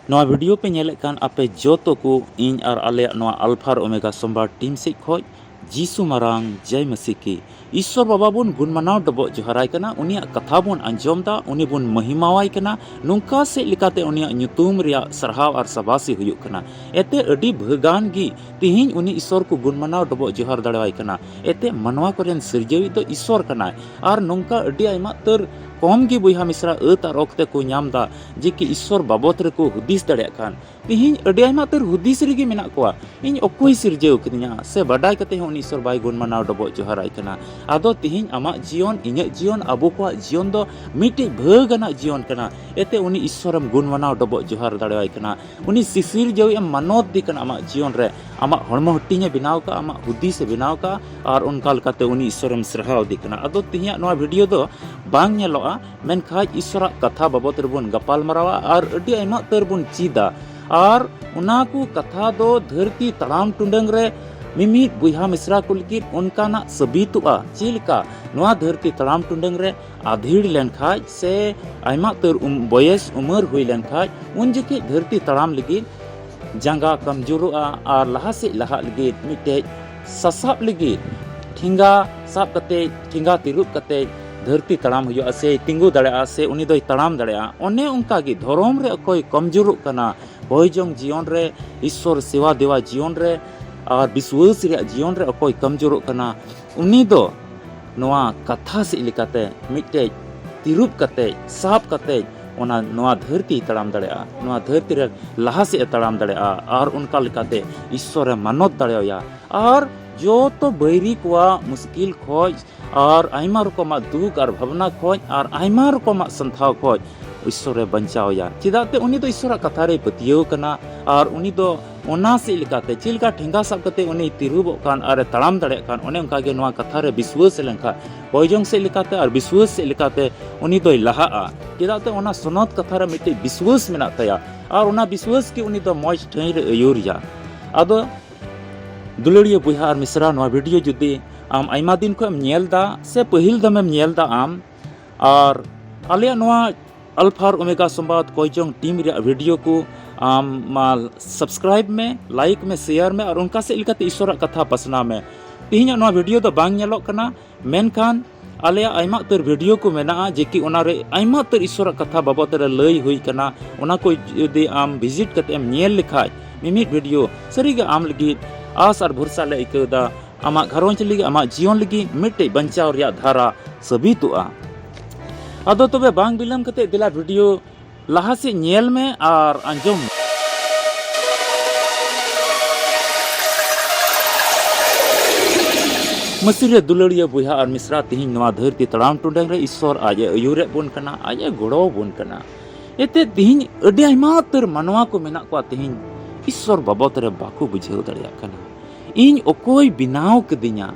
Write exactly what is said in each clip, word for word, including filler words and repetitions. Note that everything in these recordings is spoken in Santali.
ᱱᱚᱣᱟ video ᱯᱮ ᱧᱮᱞᱮᱫ ᱠᱟᱱ ᱟᱯᱮ ᱡᱚᱛᱚ ᱠᱚ, ᱤᱧ ᱟᱨ ᱟᱞᱮᱭᱟᱜ ᱱᱚᱣᱟ Alpha ᱟᱨ Omega ᱥᱳᱢᱵᱟᱨ team ᱥᱮᱫ ᱠᱷᱚᱡ ᱡᱤᱥᱩ ᱢᱟᱨᱟᱝ ᱡᱟᱭ ᱢᱟᱹᱥᱤ ᱠᱤ᱾ ᱤᱥᱥᱚᱨ ᱵᱟᱵᱟ ᱵᱚᱱ ᱜᱩᱱ ᱢᱟᱱᱟᱣ ᱰᱚᱵᱚᱜ ᱡᱚᱦᱟᱨᱟᱭ ᱠᱟᱱᱟ, ᱩᱱᱤᱭᱟᱜ ᱠᱟᱛᱷᱟ ᱵᱚᱱ ᱟᱸᱡᱚᱢ ᱫᱟ, ᱩᱱᱤ ᱵᱚᱱ ᱢᱚᱦᱤᱢᱟᱣᱟᱭ ᱠᱟᱱᱟ, ᱱᱚᱝᱠᱟ ᱥᱮᱫ ᱞᱮᱠᱟᱛᱮ ᱩᱱᱤᱭᱟᱜ ᱧᱩᱛᱩᱢ ᱨᱮᱭᱟᱜ ᱥᱟᱨᱦᱟᱣ ᱟᱨ ᱥᱟᱵᱟᱥᱤ ᱦᱩᱭᱩᱜ ᱠᱟᱱᱟ᱾ ᱮᱛᱮ ᱟᱹᱰᱤ ᱵᱷᱟᱹᱜᱟᱱ ᱜᱮ ᱛᱤᱦᱤᱧ ᱩᱱᱤ ᱤᱥᱥᱚᱨ ᱠᱚ ᱜᱩᱱ ᱢᱟᱱᱟᱣ ᱰᱚᱵᱚᱜ ᱡᱚᱦᱟᱨ ᱫᱟᱲᱮᱣᱟᱭ ᱠᱟᱱᱟ᱾ ᱮᱛᱮ ᱢᱟᱱᱣᱟ ᱠᱚᱨᱮᱱ ᱥᱤᱨᱡᱟᱹᱣᱤᱡ ᱫᱚ ᱤᱥᱥᱚᱨ ᱠᱟᱱᱟᱭ᱾ ᱟᱨ ᱱᱚᱝᱠᱟ ᱟᱹᱰᱤ ᱟᱭᱢᱟ ᱩᱛᱟᱹᱨ ᱠᱚᱢ ᱜᱮ ᱵᱚᱭᱦᱟ ᱢᱤᱥᱨᱟ ᱟᱹᱛ ᱟᱨ ᱚᱠᱛᱮ ᱠᱚ ᱧᱟᱢ ᱫᱟ ᱡᱮ ᱠᱤ ᱤᱥᱥᱚᱨ ᱵᱟᱵᱚᱛ ᱨᱮᱠᱚ ᱦᱩᱫᱤᱥ ᱫᱟᱲᱮᱭᱟᱜ ᱠᱟᱱ᱾ ᱛᱤᱦᱤᱧ ᱟᱹᱰᱤ ᱟᱭᱢᱟ ᱩᱛᱟᱹᱨ ᱦᱩᱫᱤᱥ ᱨᱮᱜᱮ ᱢᱮᱱᱟᱜ ᱠᱚᱣᱟ, ᱤᱧ ᱚᱠᱚᱭ ᱥᱤᱨᱡᱟᱹᱣ ᱠᱤᱫᱤᱧᱟ, ᱥᱮ ᱵᱟᱰᱟᱭ ᱠᱟᱛᱮ ᱦᱚᱸ ᱩᱱᱤ ᱤᱥᱥᱚᱨ ᱵᱟᱭ ᱜᱩᱱ ᱢᱟᱱᱟᱣ ᱰᱚᱵᱚᱜ ᱡᱚᱦᱟᱨᱟᱭ ᱠᱟᱱᱟ᱾ ᱟᱫᱚ ᱛᱤᱦᱤᱧ ᱟᱢᱟᱜ ᱡᱤᱭᱚᱱ, ᱤᱧᱟᱹᱜ ᱡᱤᱭᱚᱱ, ᱟᱵᱚ ᱠᱚᱣᱟᱜ ᱡᱤᱭᱚᱱ ᱫᱚ ᱢᱤᱫᱴᱤᱡ ᱵᱷᱟᱹᱜᱽ ᱟᱱᱟᱜ ᱡᱤᱭᱚᱱ ᱠᱟᱱᱟ᱾ ᱮᱛᱮ ᱩᱱᱤ ᱤᱥᱥᱚᱨᱮᱢ ᱜᱩᱱ ᱢᱟᱱᱟᱣ ᱰᱚᱵᱚᱜ ᱡᱚᱦᱟᱨ ᱫᱟᱲᱮᱣᱟᱭ ᱠᱟᱱᱟ᱾ ᱩᱱᱤ ᱥᱤᱥᱤᱨ ᱡᱟᱹᱣᱤᱡ ᱮᱢ ᱢᱟᱱᱚᱛ ᱫᱤ ᱠᱟᱱᱟ ᱟᱢᱟᱜ ᱡᱤᱭᱚᱱ ᱨᱮ᱾ ᱟᱢᱟᱜ ᱦᱚᱲᱢᱚ ᱦᱟᱹᱴᱤᱧ ᱮ ᱵᱮᱱᱟᱣ ᱠᱟᱜᱼᱟ, ᱟᱢᱟᱜ ᱦᱩᱫᱤᱥ ᱮ ᱵᱮᱱᱟᱣ ᱠᱟᱜᱼᱟ, ᱟᱨ ᱚᱱᱠᱟ ᱞᱮᱠᱟᱛᱮ ᱩᱱᱤ ᱤᱥᱥᱚᱨᱮᱢ ᱥᱟᱨᱦᱟᱣ ᱫᱤ ᱠᱟᱱᱟ᱾ ᱟᱫᱚ ᱛᱤᱦᱤᱧᱟᱜ ᱱᱚᱣᱟ video ᱫᱚ ᱵᱟᱝ ᱧᱮᱞᱚᱜᱼᱟ, ᱢᱮᱱᱠᱷᱟᱡ ᱤᱥᱥᱚᱨᱟᱜ ᱠᱟᱛᱷᱟ ᱵᱟᱵᱚᱛ ᱨᱮᱵᱚᱱ ᱜᱟᱯᱟᱞ ᱢᱟᱨᱟᱣᱟ ᱟᱨ ᱟᱹᱰᱤ ᱟᱭᱢᱟ ᱩᱛᱟᱹᱨ ᱵᱚᱱ ᱪᱮᱫᱟ᱾ ᱟᱨ ᱚᱱᱟ ᱠᱚ ᱠᱟᱛᱷᱟ ᱫᱚ ᱫᱷᱟᱹᱨᱛᱤ ᱛᱟᱲᱟᱢ ᱴᱩᱰᱟᱹᱝ ᱨᱮ ᱢᱤᱢᱤᱫ ᱵᱚᱭᱦᱟ ᱢᱤᱥᱨᱟ ᱠᱚ ᱞᱟᱹᱜᱤᱫ ᱚᱱᱠᱟᱱᱟᱜ ᱥᱟᱹᱵᱤᱛᱚᱜᱼᱟ᱾ ᱪᱮᱫ ᱞᱮᱠᱟ ᱱᱚᱣᱟ ᱫᱷᱟᱹᱨᱛᱤ ᱛᱟᱲᱟᱢ ᱴᱩᱰᱟᱹᱝ ᱨᱮ ᱟᱫᱷᱤᱲ ᱞᱮᱱᱠᱷᱟᱡ ᱥᱮ ᱟᱭᱢᱟ ᱩᱛᱟᱹᱨ ᱩᱢ-, ᱵᱚᱭᱮᱥ ᱩᱢᱟᱹᱨ ᱦᱩᱭ ᱞᱮᱱᱠᱷᱟᱡ, ᱩᱱ ᱡᱚᱠᱷᱮᱡ ᱫᱷᱟᱹᱨᱛᱤ ᱛᱟᱲᱟᱢ ᱞᱟᱹᱜᱤᱫ ᱡᱟᱸᱜᱟ ᱠᱚᱢᱡᱳᱨᱚᱜᱼᱟ ᱟᱨ ᱞᱟᱦᱟ ᱥᱮᱫ ᱞᱟᱦᱟᱜ ᱞᱟᱹᱜᱤᱫ ᱢᱤᱫᱴᱮᱡ ᱥᱟᱥᱟᱵ ᱞᱟᱹᱜᱤᱫ ᱴᱷᱮᱸᱜᱟ ᱥᱟᱵ ᱠᱟᱛᱮ, ᱴᱷᱮᱸᱜᱟ ᱛᱤᱨᱩᱵ ᱠᱟᱛᱮ ᱫᱷᱟᱹᱨᱛᱤ ᱛᱟᱲᱟᱢ ᱦᱩᱭᱩᱜᱼᱟ, ᱥᱮ ᱛᱤᱸᱜᱩ ᱫᱟᱲᱮᱭᱟᱜᱼᱟ, ᱥᱮ ᱩᱱᱤ ᱫᱚᱭ ᱛᱟᱲᱟᱢ ᱫᱟᱲᱮᱭᱟᱜᱼᱟ᱾ ᱚᱱᱮ ᱚᱱᱠᱟ ᱜᱮ ᱫᱷᱚᱨᱚᱢ ᱨᱮ ᱚᱠᱚᱭ ᱠᱚᱢᱡᱳᱨᱚᱜ ᱠᱟᱱᱟ, ᱦᱚᱭ ᱡᱚᱝ ᱡᱤᱭᱚᱱ ᱨᱮ, ᱤᱥᱥᱚᱨ ᱥᱮᱣᱟ ᱫᱮᱣᱟ ᱡᱤᱭᱚᱱ ᱨᱮ ᱟᱨ ᱵᱤᱥᱣᱟᱹᱥ ᱨᱮᱭᱟᱜ ᱡᱤᱭᱚᱱ ᱨᱮ ᱚᱠᱚᱭ ᱠᱚᱢᱡᱳᱨᱚᱜ ᱠᱟᱱᱟ, ᱩᱱᱤ ᱫᱚ ᱱᱚᱣᱟ ᱠᱟᱛᱷᱟ ᱥᱮᱫ ᱞᱮᱠᱟᱛᱮ ᱢᱤᱫᱴᱮᱡ ᱛᱤᱨᱩᱵ ᱠᱟᱛᱮ, ᱥᱟᱵ ᱠᱟᱛᱮ, ᱚᱱᱟ, ᱱᱚᱣᱟ ᱫᱷᱟᱹᱨᱛᱤᱭ ᱛᱟᱲᱟᱢ ᱫᱟᱲᱮᱭᱟᱜᱼᱟ, ᱱᱚᱣᱟ ᱫᱷᱟᱹᱨᱛᱤ ᱨᱮ ᱞᱟᱦᱟ ᱥᱮᱫ ᱮ ᱛᱟᱲᱟᱢ ᱫᱟᱲᱮᱭᱟᱜᱼᱟ, ᱟᱨ ᱚᱱᱠᱟ ᱞᱮᱠᱟᱛᱮ ᱤᱥᱥᱚᱨᱮ ᱢᱟᱱᱚᱛ ᱫᱟᱲᱮᱣᱟᱭᱟ᱾ ᱟᱨ ᱡᱚᱛᱚ ᱵᱟᱹᱭᱨᱤ ᱠᱚᱣᱟᱜ ᱢᱩᱥᱠᱤᱞ ᱠᱷᱚᱡ ᱟᱨ ᱟᱭᱢᱟ ᱨᱚᱠᱚᱢᱟᱜ ᱫᱩᱠ ᱟᱨ ᱵᱷᱟᱵᱽᱱᱟ ᱠᱷᱚᱡ ᱟᱨ ᱟᱭᱢᱟ ᱨᱚᱠᱚᱢᱟᱜ ᱥᱟᱱᱛᱷᱟᱣ ᱠᱷᱚᱡ ᱤᱥᱥᱚᱨᱮ ᱵᱟᱧᱪᱟᱣᱮᱭᱟ᱾ ᱪᱮᱫᱟᱜ ᱛᱮ ᱩᱱᱤ ᱫᱚ ᱤᱥᱥᱚᱨᱟᱜ ᱠᱟᱛᱷᱟ ᱨᱮᱭ ᱯᱟᱹᱛᱭᱟᱹᱣ ᱠᱟᱱᱟ, ᱟᱨ ᱩᱱᱤ ᱫᱚ ᱚᱱᱟ ᱥᱮᱫ ᱞᱮᱠᱟᱛᱮ, ᱪᱮᱫ ᱞᱮᱠᱟ ᱴᱷᱮᱸᱜᱟ ᱥᱟᱵ ᱠᱟᱛᱮ ᱩᱱᱤᱭ ᱛᱤᱨᱩᱵᱚᱜ ᱠᱟᱱ ᱟᱨᱮ ᱛᱟᱲᱟᱢ ᱫᱟᱲᱮᱭᱟᱜ ᱠᱟᱱ, ᱚᱱᱮ ᱚᱱᱠᱟ ᱜᱮ ᱱᱚᱣᱟ ᱠᱟᱛᱷᱟ ᱨᱮ ᱵᱤᱥᱣᱟᱹᱥ ᱞᱮᱱᱠᱷᱟᱡ, ᱦᱚᱭ ᱡᱚᱝ ᱥᱮᱫ ᱞᱮᱠᱟᱛᱮ ᱟᱨ ᱵᱤᱥᱣᱟᱹᱥ ᱥᱮᱫ ᱞᱮᱠᱟᱛᱮ ᱩᱱᱤ ᱫᱚᱭ ᱞᱟᱦᱟᱜᱼᱟ᱾ ᱪᱮᱫᱟᱜ ᱛᱮ ᱚᱱᱟ ᱥᱚᱱᱚᱛ ᱠᱟᱛᱷᱟ ᱨᱮ ᱢᱤᱫᱴᱮᱡ ᱵᱤᱥᱣᱟᱹᱥ ᱢᱮᱱᱟᱜ ᱛᱟᱭᱟ, ᱟᱨ ᱚᱱᱟ ᱵᱤᱥᱣᱟᱹᱥ ᱜᱮ ᱩᱱᱤ ᱫᱚ ᱢᱚᱡᱽ ᱴᱷᱟᱹᱭ ᱨᱮ ᱟᱹᱭᱩᱨᱮᱭᱟ᱾ ᱟᱫᱚ ᱫᱩᱞᱟᱹᱲᱤᱭᱟᱹ ᱵᱚᱭᱦᱟ ᱟᱨ ᱢᱤᱥᱨᱟ, ᱱᱚᱣᱟ video ᱡᱩᱫᱤ ᱟᱢ ᱟᱭᱢᱟ ᱫᱤᱱ ᱠᱷᱚᱱ ᱮᱢ ᱧᱮᱞ ᱫᱟ ᱥᱮ ᱯᱟᱹᱦᱤᱞ ᱫᱚᱢᱮᱢ ᱧᱮᱞ ᱫᱟ ᱟᱢ, ᱟᱨ ᱟᱞᱮᱭᱟᱜ ᱱᱚᱣᱟ ᱟᱞᱯᱷᱟ ᱟᱨ ᱳᱢᱮᱜᱟ ᱥᱚᱢᱵᱟᱫ ᱠᱚᱭᱡᱚᱝ ᱴᱤᱢ ᱨᱮᱭᱟᱜ ᱵᱷᱤᱰᱤᱭᱳ ᱠᱚ ᱟᱢ ᱢᱟ ᱥᱟᱵᱥᱠᱨᱟᱭᱤᱵ ᱢᱮ, ᱞᱟᱭᱤᱠ ᱢᱮ, ᱥᱮᱭᱟᱨ ᱢᱮ ᱟᱨ ᱚᱱᱠᱟ ᱥᱮᱫ ᱞᱮᱠᱟᱛᱮ ᱤᱥᱚᱨᱟᱜ ᱠᱟᱛᱷᱟ ᱯᱟᱥᱱᱟᱣ ᱢᱮ᱾ ᱛᱮᱦᱮᱧᱟᱜ ᱱᱚᱣᱟ ᱵᱷᱤᱰᱤᱭᱳ ᱫᱚ ᱵᱟᱝ ᱧᱮᱞᱚᱜ ᱠᱟᱱᱟ, ᱢᱮᱱᱠᱷᱟᱱ ᱟᱞᱮᱭᱟᱜ ᱟᱭᱢᱟ ᱩᱛᱟᱹᱨ ᱵᱷᱤᱰᱤᱭᱳ ᱠᱚ ᱢᱮᱱᱟᱜᱼᱟ, ᱡᱮ ᱠᱤ ᱚᱱᱟᱨᱮ ᱟᱭᱢᱟ ᱩᱛᱟᱹᱨ ᱤᱥᱚᱨᱟᱜ ᱠᱟᱛᱷᱟ ᱵᱟᱵᱚᱫ ᱨᱮ ᱞᱟᱹᱭ ᱦᱩᱭ ᱠᱟᱱᱟ᱾ ᱚᱱᱟ ᱠᱚ ᱡᱩᱫᱤ ᱟᱢ ᱵᱷᱤᱡᱤᱴ ᱠᱟᱛᱮ ᱮᱢ ᱧᱮᱞ ᱞᱮᱠᱷᱟᱡ ᱢᱤᱢᱤᱫ ᱵᱷᱤᱰᱤᱭᱳ, ᱥᱟᱹᱨᱤᱜᱮ ᱟᱢ ᱞᱟᱹᱜᱤᱫ ᱟᱥ ᱟᱨ ᱵᱷᱚᱨᱥᱟ ᱞᱮ ᱟᱹᱭᱠᱟᱹᱣ ᱮᱫᱟ᱾ ᱟᱢᱟᱜ ᱜᱷᱟᱨᱚᱸᱡᱽ ᱞᱟᱹᱜᱤᱫ, ᱟᱢᱟᱜ ᱡᱤᱭᱚᱱ ᱞᱟᱹᱜᱤᱫ ᱢᱤᱫᱴᱮᱡ ᱵᱟᱧᱪᱟᱣ ᱨᱮᱭᱟᱜ ᱫᱷᱟᱨᱟ ᱥᱟᱹᱵᱤᱛᱚᱜᱼᱟ᱾ ᱟᱫᱚ ᱛᱚᱵᱮ ᱵᱟᱝ ᱵᱤᱞᱚᱢ ᱠᱟᱛᱮ ᱫᱮᱞᱟ ᱵᱷᱤᱰᱤᱭᱳ ᱞᱟᱦᱟ ᱥᱮᱫ ᱧᱮᱞ ᱢᱮ ᱟᱨ ᱟᱸᱡᱚᱢ ᱢᱮ᱾ ᱢᱟᱹᱥᱤ ᱨᱮ ᱫᱩᱞᱟᱹᱲᱤᱭᱟᱹ ᱵᱚᱭᱦᱟ ᱟᱨ ᱢᱤᱥᱨᱟ, ᱛᱤᱦᱤᱧ ᱱᱚᱣᱟ ᱫᱷᱟᱹᱨᱛᱤ ᱛᱟᱲᱟᱢ ᱴᱩᱰᱟᱹᱝ ᱨᱮ ᱤᱥᱥᱚᱨ ᱟᱡ ᱮ ᱟᱹᱭᱩᱨᱮᱫ ᱵᱚᱱ ᱠᱟᱱᱟ, ᱟᱡ ᱮ ᱜᱚᱲᱚ ᱟᱵᱚᱱ ᱠᱟᱱᱟ᱾ ᱮᱱᱛᱮᱫ ᱛᱤᱦᱤᱧ ᱟᱹᱰᱤ ᱟᱭᱢᱟ ᱩᱛᱟᱹᱨ ᱢᱟᱱᱣᱟ ᱠᱚ ᱢᱮᱱᱟᱜ ᱠᱚᱣᱟ, ᱛᱤᱦᱤᱧ ᱤᱥᱥᱚᱨ ᱵᱟᱵᱚᱫ ᱨᱮ ᱵᱟᱠᱚ ᱵᱩᱡᱷᱟᱹᱣ ᱫᱟᱲᱮᱭᱟᱜ ᱠᱟᱱᱟ᱾ ᱤᱧ ᱚᱠᱚᱭ ᱵᱮᱱᱟᱣ ᱠᱟᱹᱫᱤᱧᱟ?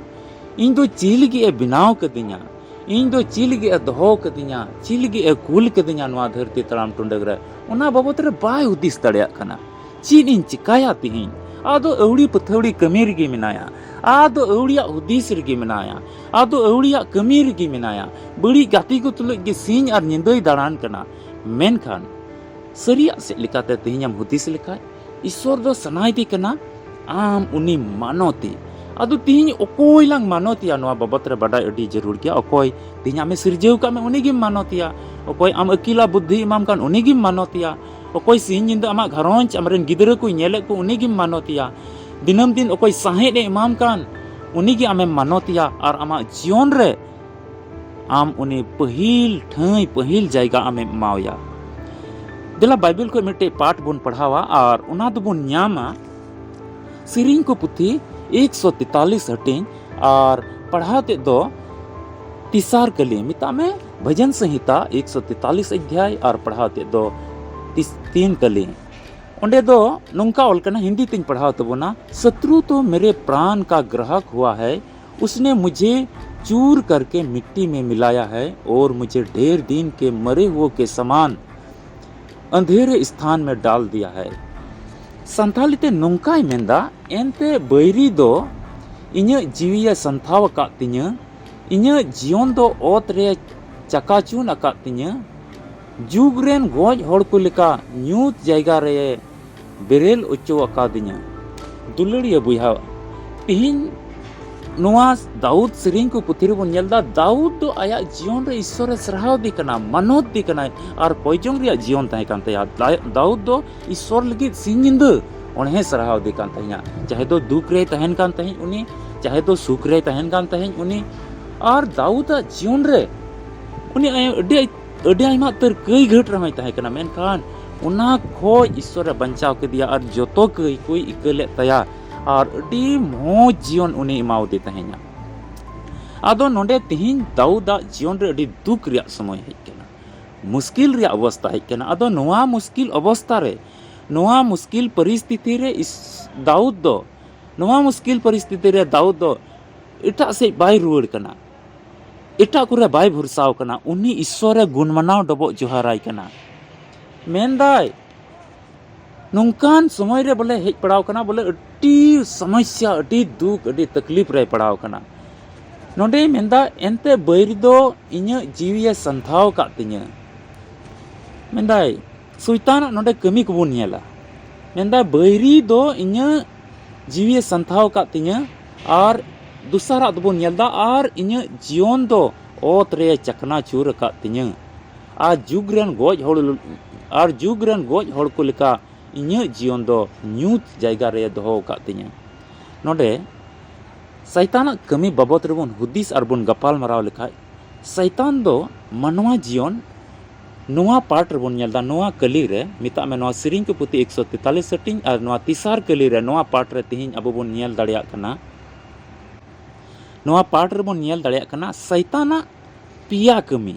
ᱤᱧ ᱫᱚ ᱪᱮᱫ ᱞᱟᱹᱜᱤᱫ ᱮ ᱵᱮᱱᱟᱣ ᱠᱟᱹᱫᱤᱧᱟ? ᱤᱧ ᱫᱚ ᱪᱮᱫ ᱞᱟᱹᱜᱤᱫ ᱮ ᱫᱚᱦᱚ ᱠᱟᱹᱫᱤᱧᱟ? ᱪᱮᱫ ᱞᱟᱹᱜᱤᱫ ᱮ ᱠᱩᱞ ᱠᱟᱹᱫᱤᱧᱟ ᱱᱚᱣᱟ ᱫᱷᱟᱹᱨᱛᱤ ᱛᱟᱲᱟᱢ ᱴᱩᱰᱟᱹᱝ ᱨᱮ? ᱚᱱᱟ ᱵᱟᱵᱚᱫ ᱨᱮ ᱵᱟᱭ ᱦᱩᱫᱤᱥ ᱫᱟᱲᱮᱭᱟᱜ ᱠᱟᱱᱟ᱾ ᱪᱮᱫ ᱤᱧ ᱪᱤᱠᱟᱭᱟ ᱛᱤᱦᱤᱧ? ᱟᱫᱚ ᱟᱹᱣᱲᱤ ᱯᱟᱹᱛᱷᱟᱹᱣᱲᱤ ᱠᱟᱹᱢᱤ ᱨᱮᱜᱮ ᱢᱮᱱᱟᱭᱟ, ᱟᱫᱚ ᱟᱹᱣᱲᱤᱭᱟᱜ ᱦᱩᱫᱤᱥ ᱨᱮᱜᱮ ᱢᱮᱱᱟᱭᱟ, ᱟᱫᱚ ᱟᱹᱣᱲᱤᱭᱟᱜ ᱠᱟᱹᱢᱤ ᱨᱮᱜᱮ ᱢᱮᱱᱟᱭᱟ᱾ ᱵᱟᱹᱲᱤᱡ ᱜᱟᱛᱮ ᱠᱚ ᱛᱩᱞᱩᱡ ᱜᱮ ᱥᱤᱧ ᱟᱨ ᱧᱤᱫᱟᱹᱭ ᱫᱟᱬᱟᱱ ᱠᱟᱱᱟ᱾ ᱢᱮᱱᱠᱷᱟᱱ ᱥᱟᱹᱨᱤᱭᱟᱜ ᱥᱮᱫ ᱞᱮᱠᱟᱛᱮ ᱛᱮᱦᱮᱧᱮᱢ ᱦᱩᱫᱤᱥ ᱞᱮᱠᱷᱟᱡ, ᱤᱥᱥᱚᱨ ᱫᱚ ᱥᱟᱱᱟᱭᱮᱫᱮ ᱠᱟᱱᱟ ᱟᱢ ᱩᱱᱤ ᱢᱟᱱᱚᱛᱮ᱾ ᱟᱫᱚ ᱛᱮᱦᱮᱧ ᱚᱠᱚᱭ ᱞᱟᱝ ᱢᱟᱱᱚᱛᱮᱭᱟ, ᱱᱚᱣᱟ ᱵᱟᱵᱚᱛ ᱨᱮ ᱵᱟᱰᱟᱭ ᱟᱹᱰᱤ ᱡᱟᱹᱨᱩᱲ ᱜᱮᱭᱟ᱾ ᱚᱠᱚᱭ ᱛᱮᱦᱮᱧ ᱟᱢᱮ ᱥᱤᱨᱡᱟᱹᱣ ᱠᱟᱜ ᱢᱮ, ᱩᱱᱤᱜᱮᱢ ᱢᱟᱱᱚᱛᱮᱭᱟ᱾ ᱚᱠᱚᱭ ᱟᱢ ᱟᱹᱠᱤᱞᱟ ᱵᱩᱫᱽᱫᱷᱤ ᱮᱢᱟᱢ ᱠᱟᱱ, ᱩᱱᱤᱜᱮᱢ ᱢᱟᱱᱚᱛᱮᱭᱟ᱾ ᱚᱠᱚᱭ ᱥᱤᱧ ᱧᱤᱫᱟᱹ ᱟᱢᱟᱜ ᱜᱷᱟᱨᱚᱸᱡᱽ, ᱟᱢᱨᱮᱱ ᱜᱤᱫᱽᱨᱟᱹ ᱠᱚᱭ ᱧᱮᱞᱮᱫ ᱠᱚ, ᱩᱱᱤᱜᱮᱢ ᱢᱟᱱᱚᱛᱮᱭᱟ᱾ ᱫᱤᱱᱟᱹᱢ ᱫᱤᱱ ᱚᱠᱚᱭ ᱥᱟᱦᱮᱫ ᱮ ᱮᱢᱟᱢ ᱠᱟᱱ, ᱩᱱᱤᱜᱮ ᱟᱢᱮᱢ ᱢᱟᱱᱚᱛᱮᱭᱟ ᱟᱨ ᱟᱢᱟᱜ ᱡᱤᱭᱚᱱ ᱨᱮ ᱟᱢ ᱩᱱᱤ ᱯᱟᱹᱦᱤᱞ ᱴᱷᱟᱹᱭ, ᱯᱟᱹᱦᱤᱞ ᱡᱟᱭᱜᱟ ᱟᱢᱮᱢ ᱮᱢᱟᱣᱟᱭᱟ᱾ ᱫᱮᱞᱟ ᱵᱟᱭᱵᱮᱞ ᱠᱷᱚᱱ ᱢᱤᱫᱴᱮᱡ ᱯᱟᱴ ᱵᱚᱱ ᱯᱟᱲᱦᱟᱣᱟ ᱟᱨ ᱚᱱᱟ ᱫᱚᱵᱚᱱ ᱧᱟᱢᱟ ᱥᱮᱨᱮᱧ ᱠᱚ ᱯᱩᱛᱷᱤ ᱮᱠᱥᱚ ᱛᱮᱛᱟᱞᱤᱥ ᱦᱟᱹᱴᱤᱧ ᱟᱨ ᱯᱟᱲᱦᱟᱣ ᱛᱮᱫ ᱫᱚ ᱛᱤᱥᱟᱨ ᱠᱟᱹᱞᱤ, ᱢᱮᱛᱟᱜ ᱢᱮ ᱵᱷᱟᱡᱟᱱ ᱥᱚᱝᱦᱤᱛᱟ ᱮᱠᱥᱚ ᱛᱮᱛᱟᱞᱤᱥ ᱚᱫᱷᱭᱟᱭ ᱟᱨ ᱯᱟᱲᱦᱟᱣ ᱛᱮᱫ ᱫᱚ ᱛᱤᱥ-, ᱛᱤᱱ ᱠᱟᱹᱞᱤ᱾ ᱚᱸᱰᱮ ᱫᱚ ᱱᱚᱝᱠᱟ ᱚᱞ ᱠᱟᱱᱟ, ᱦᱤᱱᱫᱤ ᱛᱤᱧ ᱯᱟᱲᱦᱟᱣ ᱛᱟᱵᱚᱱᱟ, "शत्रु तो मेरे प्राण का ग्राहक हुआ है, उसने मुझे चूर करके मिट्टी में मिलाया है और मुझे ढेर दिन के मरे हुओं के समान अंधेरे स्थान में डाल दिया है।" ᱥᱟᱱᱛᱷᱟᱞᱤ ᱛᱮ ᱱᱚᱝᱠᱟᱭ ᱢᱮᱱᱫᱟ, ᱮᱱᱛᱮ ᱵᱟᱹᱭᱨᱤ ᱫᱚ ᱤᱧᱟᱹᱜ ᱡᱤᱣᱤᱭᱮ ᱥᱟᱱᱛᱷᱟᱣ ᱟᱠᱟᱫ ᱛᱤᱧᱟᱹ, ᱤᱧᱟᱹᱜ ᱡᱤᱭᱚᱱ ᱫᱚ ᱚᱛ ᱨᱮ ᱪᱟᱠᱟᱪᱩᱸᱫ ᱟᱠᱟᱫ ᱛᱤᱧᱟᱹ, ᱡᱩᱜᱽ ᱨᱮᱱ ᱜᱚᱡ ᱦᱚᱲ ᱠᱚ ᱞᱮᱠᱟ ᱧᱩᱛ ᱡᱟᱭᱜᱟ ᱨᱮ ᱵᱮᱨᱮᱞ ᱚᱪᱚ ᱟᱠᱟᱫᱤᱧᱟ᱾ ᱫᱩᱞᱟᱹᱲᱤᱭᱟᱹ ᱵᱚᱭᱦᱟ, ᱛᱤᱦᱤᱧ ᱱᱚᱣᱟ ᱫᱟᱣᱩᱫ ᱥᱮᱨᱮᱧ ᱠᱚ ᱯᱩᱛᱷᱤ ᱨᱮᱵᱚᱱ ᱧᱮᱞ ᱮᱫᱟ, ᱫᱟᱣᱩᱫ ᱫᱚ ᱟᱭᱟᱜ ᱡᱤᱭᱚᱱ ᱨᱮ ᱤᱥᱥᱚᱨᱮ ᱥᱟᱨᱦᱟᱣ ᱫᱮ ᱠᱟᱱᱟ, ᱢᱟᱱᱚᱛ ᱫᱮ ᱠᱟᱱᱟᱭ, ᱟᱨ ᱠᱚᱭ ᱡᱚᱝ ᱨᱮᱭᱟᱜ ᱡᱤᱭᱚᱱ ᱛᱟᱦᱮᱸ ᱠᱟᱱ ᱛᱟᱭᱟ᱾ ᱫᱟ-, ᱫᱟᱣᱩᱫ ᱫᱚ ᱤᱥᱥᱚᱨ ᱞᱟᱹᱜᱤᱫ ᱥᱤᱧ ᱧᱤᱫᱟᱹ ᱚᱱᱦᱮ ᱥᱟᱨᱦᱟᱣ ᱫᱮ ᱠᱟᱱ ᱛᱟᱦᱮᱸᱫᱼᱟ᱾ ᱪᱟᱦᱮ ᱫᱚ ᱫᱩᱠ ᱨᱮᱭ ᱛᱟᱦᱮᱱ ᱠᱟᱱ ᱛᱟᱦᱮᱸᱫ ᱩᱱᱤ, ᱪᱟᱦᱮ ᱫᱚ ᱥᱩᱠ ᱨᱮᱭ ᱛᱟᱦᱮᱱ ᱠᱟᱱ ᱛᱟᱦᱮᱸᱫ ᱩᱱᱤ, ᱟᱨ ᱫᱟᱣᱩᱫᱟᱜ ᱡᱤᱭᱚᱱ ᱨᱮ ᱩᱱᱤ ᱟᱭ-, ᱟᱹᱰᱤ, ᱟᱹᱰᱤ ᱟᱭᱢᱟ ᱩᱛᱟᱹᱨ ᱠᱟᱹᱭ ᱜᱷᱟᱹᱴ ᱨᱮᱦᱚᱸᱭ ᱛᱟᱦᱮᱸ ᱠᱟᱱᱟ, ᱢᱮᱱᱠᱷᱟᱱ ᱚᱱᱟ ᱠᱷᱚᱡ ᱤᱥᱥᱚᱨᱮ ᱵᱟᱧᱪᱟᱣ ᱠᱮᱫᱮᱭᱟ ᱟᱨ ᱡᱚᱛᱚ ᱠᱟᱹᱭ ᱠᱚᱭ ᱤᱠᱟᱹ ᱞᱮᱫ ᱛᱟᱭᱟ ᱟᱨ ᱟᱹᱰᱤ ᱢᱚᱡᱽ ᱡᱤᱭᱚᱱ ᱩᱱᱤ ᱮᱢᱟᱣᱟᱫᱮ ᱛᱟᱦᱮᱸᱫᱼᱟ᱾ ᱟᱫᱚ ᱱᱚᱰᱮ ᱛᱤᱦᱤᱧ ᱫᱟᱣᱩᱫᱟᱜ ᱡᱤᱭᱚᱱ ᱨᱮ ᱟᱹᱰᱤ ᱫᱩᱠ ᱨᱮᱭᱟᱜ ᱥᱚᱢᱚᱭ ᱦᱮᱡ ᱠᱟᱱᱟ, ᱢᱩᱥᱠᱤᱞ ᱨᱮᱭᱟᱜ ᱚᱵᱚᱥᱛᱟ ᱦᱮᱡ ᱠᱟᱱᱟ᱾ ᱟᱫᱚ ᱱᱚᱣᱟ ᱢᱩᱥᱠᱤᱞ ᱚᱵᱚᱥᱛᱟ ᱨᱮ, ᱱᱚᱣᱟ ᱢᱩᱥᱠᱤᱞ ᱯᱚᱨᱤᱥᱛᱷᱤᱛᱤ ᱨᱮ ᱤᱥ-, ᱫᱟᱣᱩᱫ ᱫᱚ, ᱱᱚᱣᱟ ᱢᱩᱥᱠᱤᱞ ᱯᱚᱨᱤᱥᱛᱷᱤᱛᱤ ᱨᱮ ᱫᱟᱣᱩᱫ ᱫᱚ ᱮᱴᱟᱜ ᱥᱮᱫ ᱵᱟᱭ ᱨᱩᱣᱟᱹᱲ ᱠᱟᱱᱟ, ᱮᱴᱟᱜ ᱠᱚᱨᱮ ᱵᱟᱭ ᱵᱷᱚᱨᱥᱟᱣ ᱠᱟᱱᱟ᱾ ᱩᱱᱤ ᱤᱥᱥᱚᱨᱮ ᱜᱩᱱ ᱢᱟᱱᱟᱣ ᱰᱚᱵᱚᱜ ᱡᱚᱦᱟᱨᱟᱭ ᱠᱟᱱᱟ᱾ ᱢᱮᱱᱫᱟᱭ, ᱱᱚᱝᱠᱟᱱ ᱥᱚᱢᱚᱭ ᱨᱮ ᱵᱚᱞᱮ ᱦᱮᱡ ᱯᱟᱲᱟᱣ ᱠᱟᱱᱟ, ᱵᱚᱞᱮ ᱟᱹᱰᱤ ᱥᱚᱢᱚᱥᱥᱟ, ᱟᱹᱰᱤ ᱫᱩᱠ, ᱟᱹᱰᱤ ᱛᱟᱠᱞᱤᱯ ᱨᱮᱭ ᱯᱟᱲᱟᱣ ᱠᱟᱱᱟ᱾ ᱱᱚᱰᱮᱭ ᱢᱮᱱᱫᱟ, ᱮᱱᱛᱮ ᱵᱟᱹᱭᱨᱤ ᱫᱚ ᱤᱧᱟᱹᱜ ᱡᱤᱣᱤᱭᱮ ᱥᱟᱱᱛᱷᱟᱣ ᱟᱠᱟᱫ ᱛᱤᱧᱟᱹ᱾ ᱢᱮᱱᱫᱟᱭ, ᱥᱚᱭᱛᱟᱱᱟᱜ ᱱᱚᱰᱮ ᱠᱟᱹᱢᱤ ᱠᱚᱵᱚᱱ ᱧᱮᱞᱟ᱾ ᱢᱮᱱᱫᱟᱭ, ᱵᱟᱹᱭᱨᱤ ᱫᱚ ᱤᱧᱟᱹᱜ ᱡᱤᱣᱤᱭᱮ ᱥᱟᱱᱛᱷᱟᱣ ᱟᱠᱟᱫ ᱛᱤᱧᱟᱹ, ᱟᱨ ᱫᱚᱥᱟᱨᱟᱜ ᱫᱚᱵᱚᱱ ᱧᱮᱞᱫᱟ, ᱟᱨ ᱤᱧᱟᱹᱜ ᱡᱤᱭᱚᱱ ᱫᱚ ᱚᱛ ᱨᱮ ᱪᱟᱠᱷᱱᱟ ᱪᱩᱨ ᱟᱠᱟᱫ ᱛᱤᱧᱟᱹ᱾ ᱟᱨ ᱡᱩᱜᱽ ᱨᱮᱱ ᱜᱚᱡ ᱦᱚᱲ, ᱟᱨ ᱡᱩᱜᱽ ᱨᱮᱱ ᱜᱚᱡ ᱦᱚᱲ ᱠᱚ ᱞᱮᱠᱟ ᱤᱧᱟᱹᱜ ᱡᱤᱭᱚᱱ ᱫᱚ ᱧᱩᱛ ᱡᱟᱭᱜᱟ ᱨᱮ ᱫᱚᱦᱚ ᱟᱠᱟᱫ ᱛᱤᱧᱟᱹ᱾ ᱱᱚᱰᱮ ᱥᱟᱭᱛᱟᱱᱟᱜ ᱠᱟᱹᱢᱤ ᱵᱟᱵᱚᱛ ᱨᱮᱵᱚᱱ ᱦᱩᱫᱤᱥ ᱟᱨ ᱵᱚᱱ ᱜᱟᱯᱟᱞ ᱢᱟᱨᱟᱣ ᱞᱮᱠᱷᱟᱡ, ᱥᱟᱭᱛᱟᱱ ᱫᱚ ᱢᱟᱱᱣᱟ ᱡᱤᱭᱚᱱ ᱱᱚᱣᱟ ᱯᱟᱴ ᱨᱮᱵᱚᱱ ᱧᱮᱞ ᱮᱫᱟ, ᱱᱚᱣᱟ ᱠᱟᱹᱞᱤ ᱨᱮ, ᱢᱮᱛᱟᱜ ᱢᱮ, ᱱᱚᱣᱟ ᱥᱮᱨᱮᱧ ᱠᱚ ᱯᱩᱛᱷᱤ ᱮᱠᱥᱚ ᱛᱮᱛᱟᱞᱤᱥ ᱦᱟᱹᱴᱤᱧ ᱟᱨ ᱱᱚᱣᱟ ᱛᱮᱥᱟᱨ ᱠᱟᱹᱞᱤ ᱨᱮ, ᱱᱚᱣᱟ ᱯᱟᱴ ᱨᱮ ᱛᱮᱦᱮᱧ ᱟᱵᱚ ᱵᱚᱱ ᱧᱮᱞ ᱫᱟᱲᱮᱭᱟᱜ ᱠᱟᱱᱟ, ᱱᱚᱣᱟ ᱯᱟᱴ ᱨᱮᱵᱚᱱ ᱧᱮᱞ ᱫᱟᱲᱮᱭᱟᱜ ᱠᱟᱱᱟ ᱥᱟᱭᱛᱟᱱᱟᱜ ᱯᱮᱭᱟ ᱠᱟᱹᱢᱤ᱾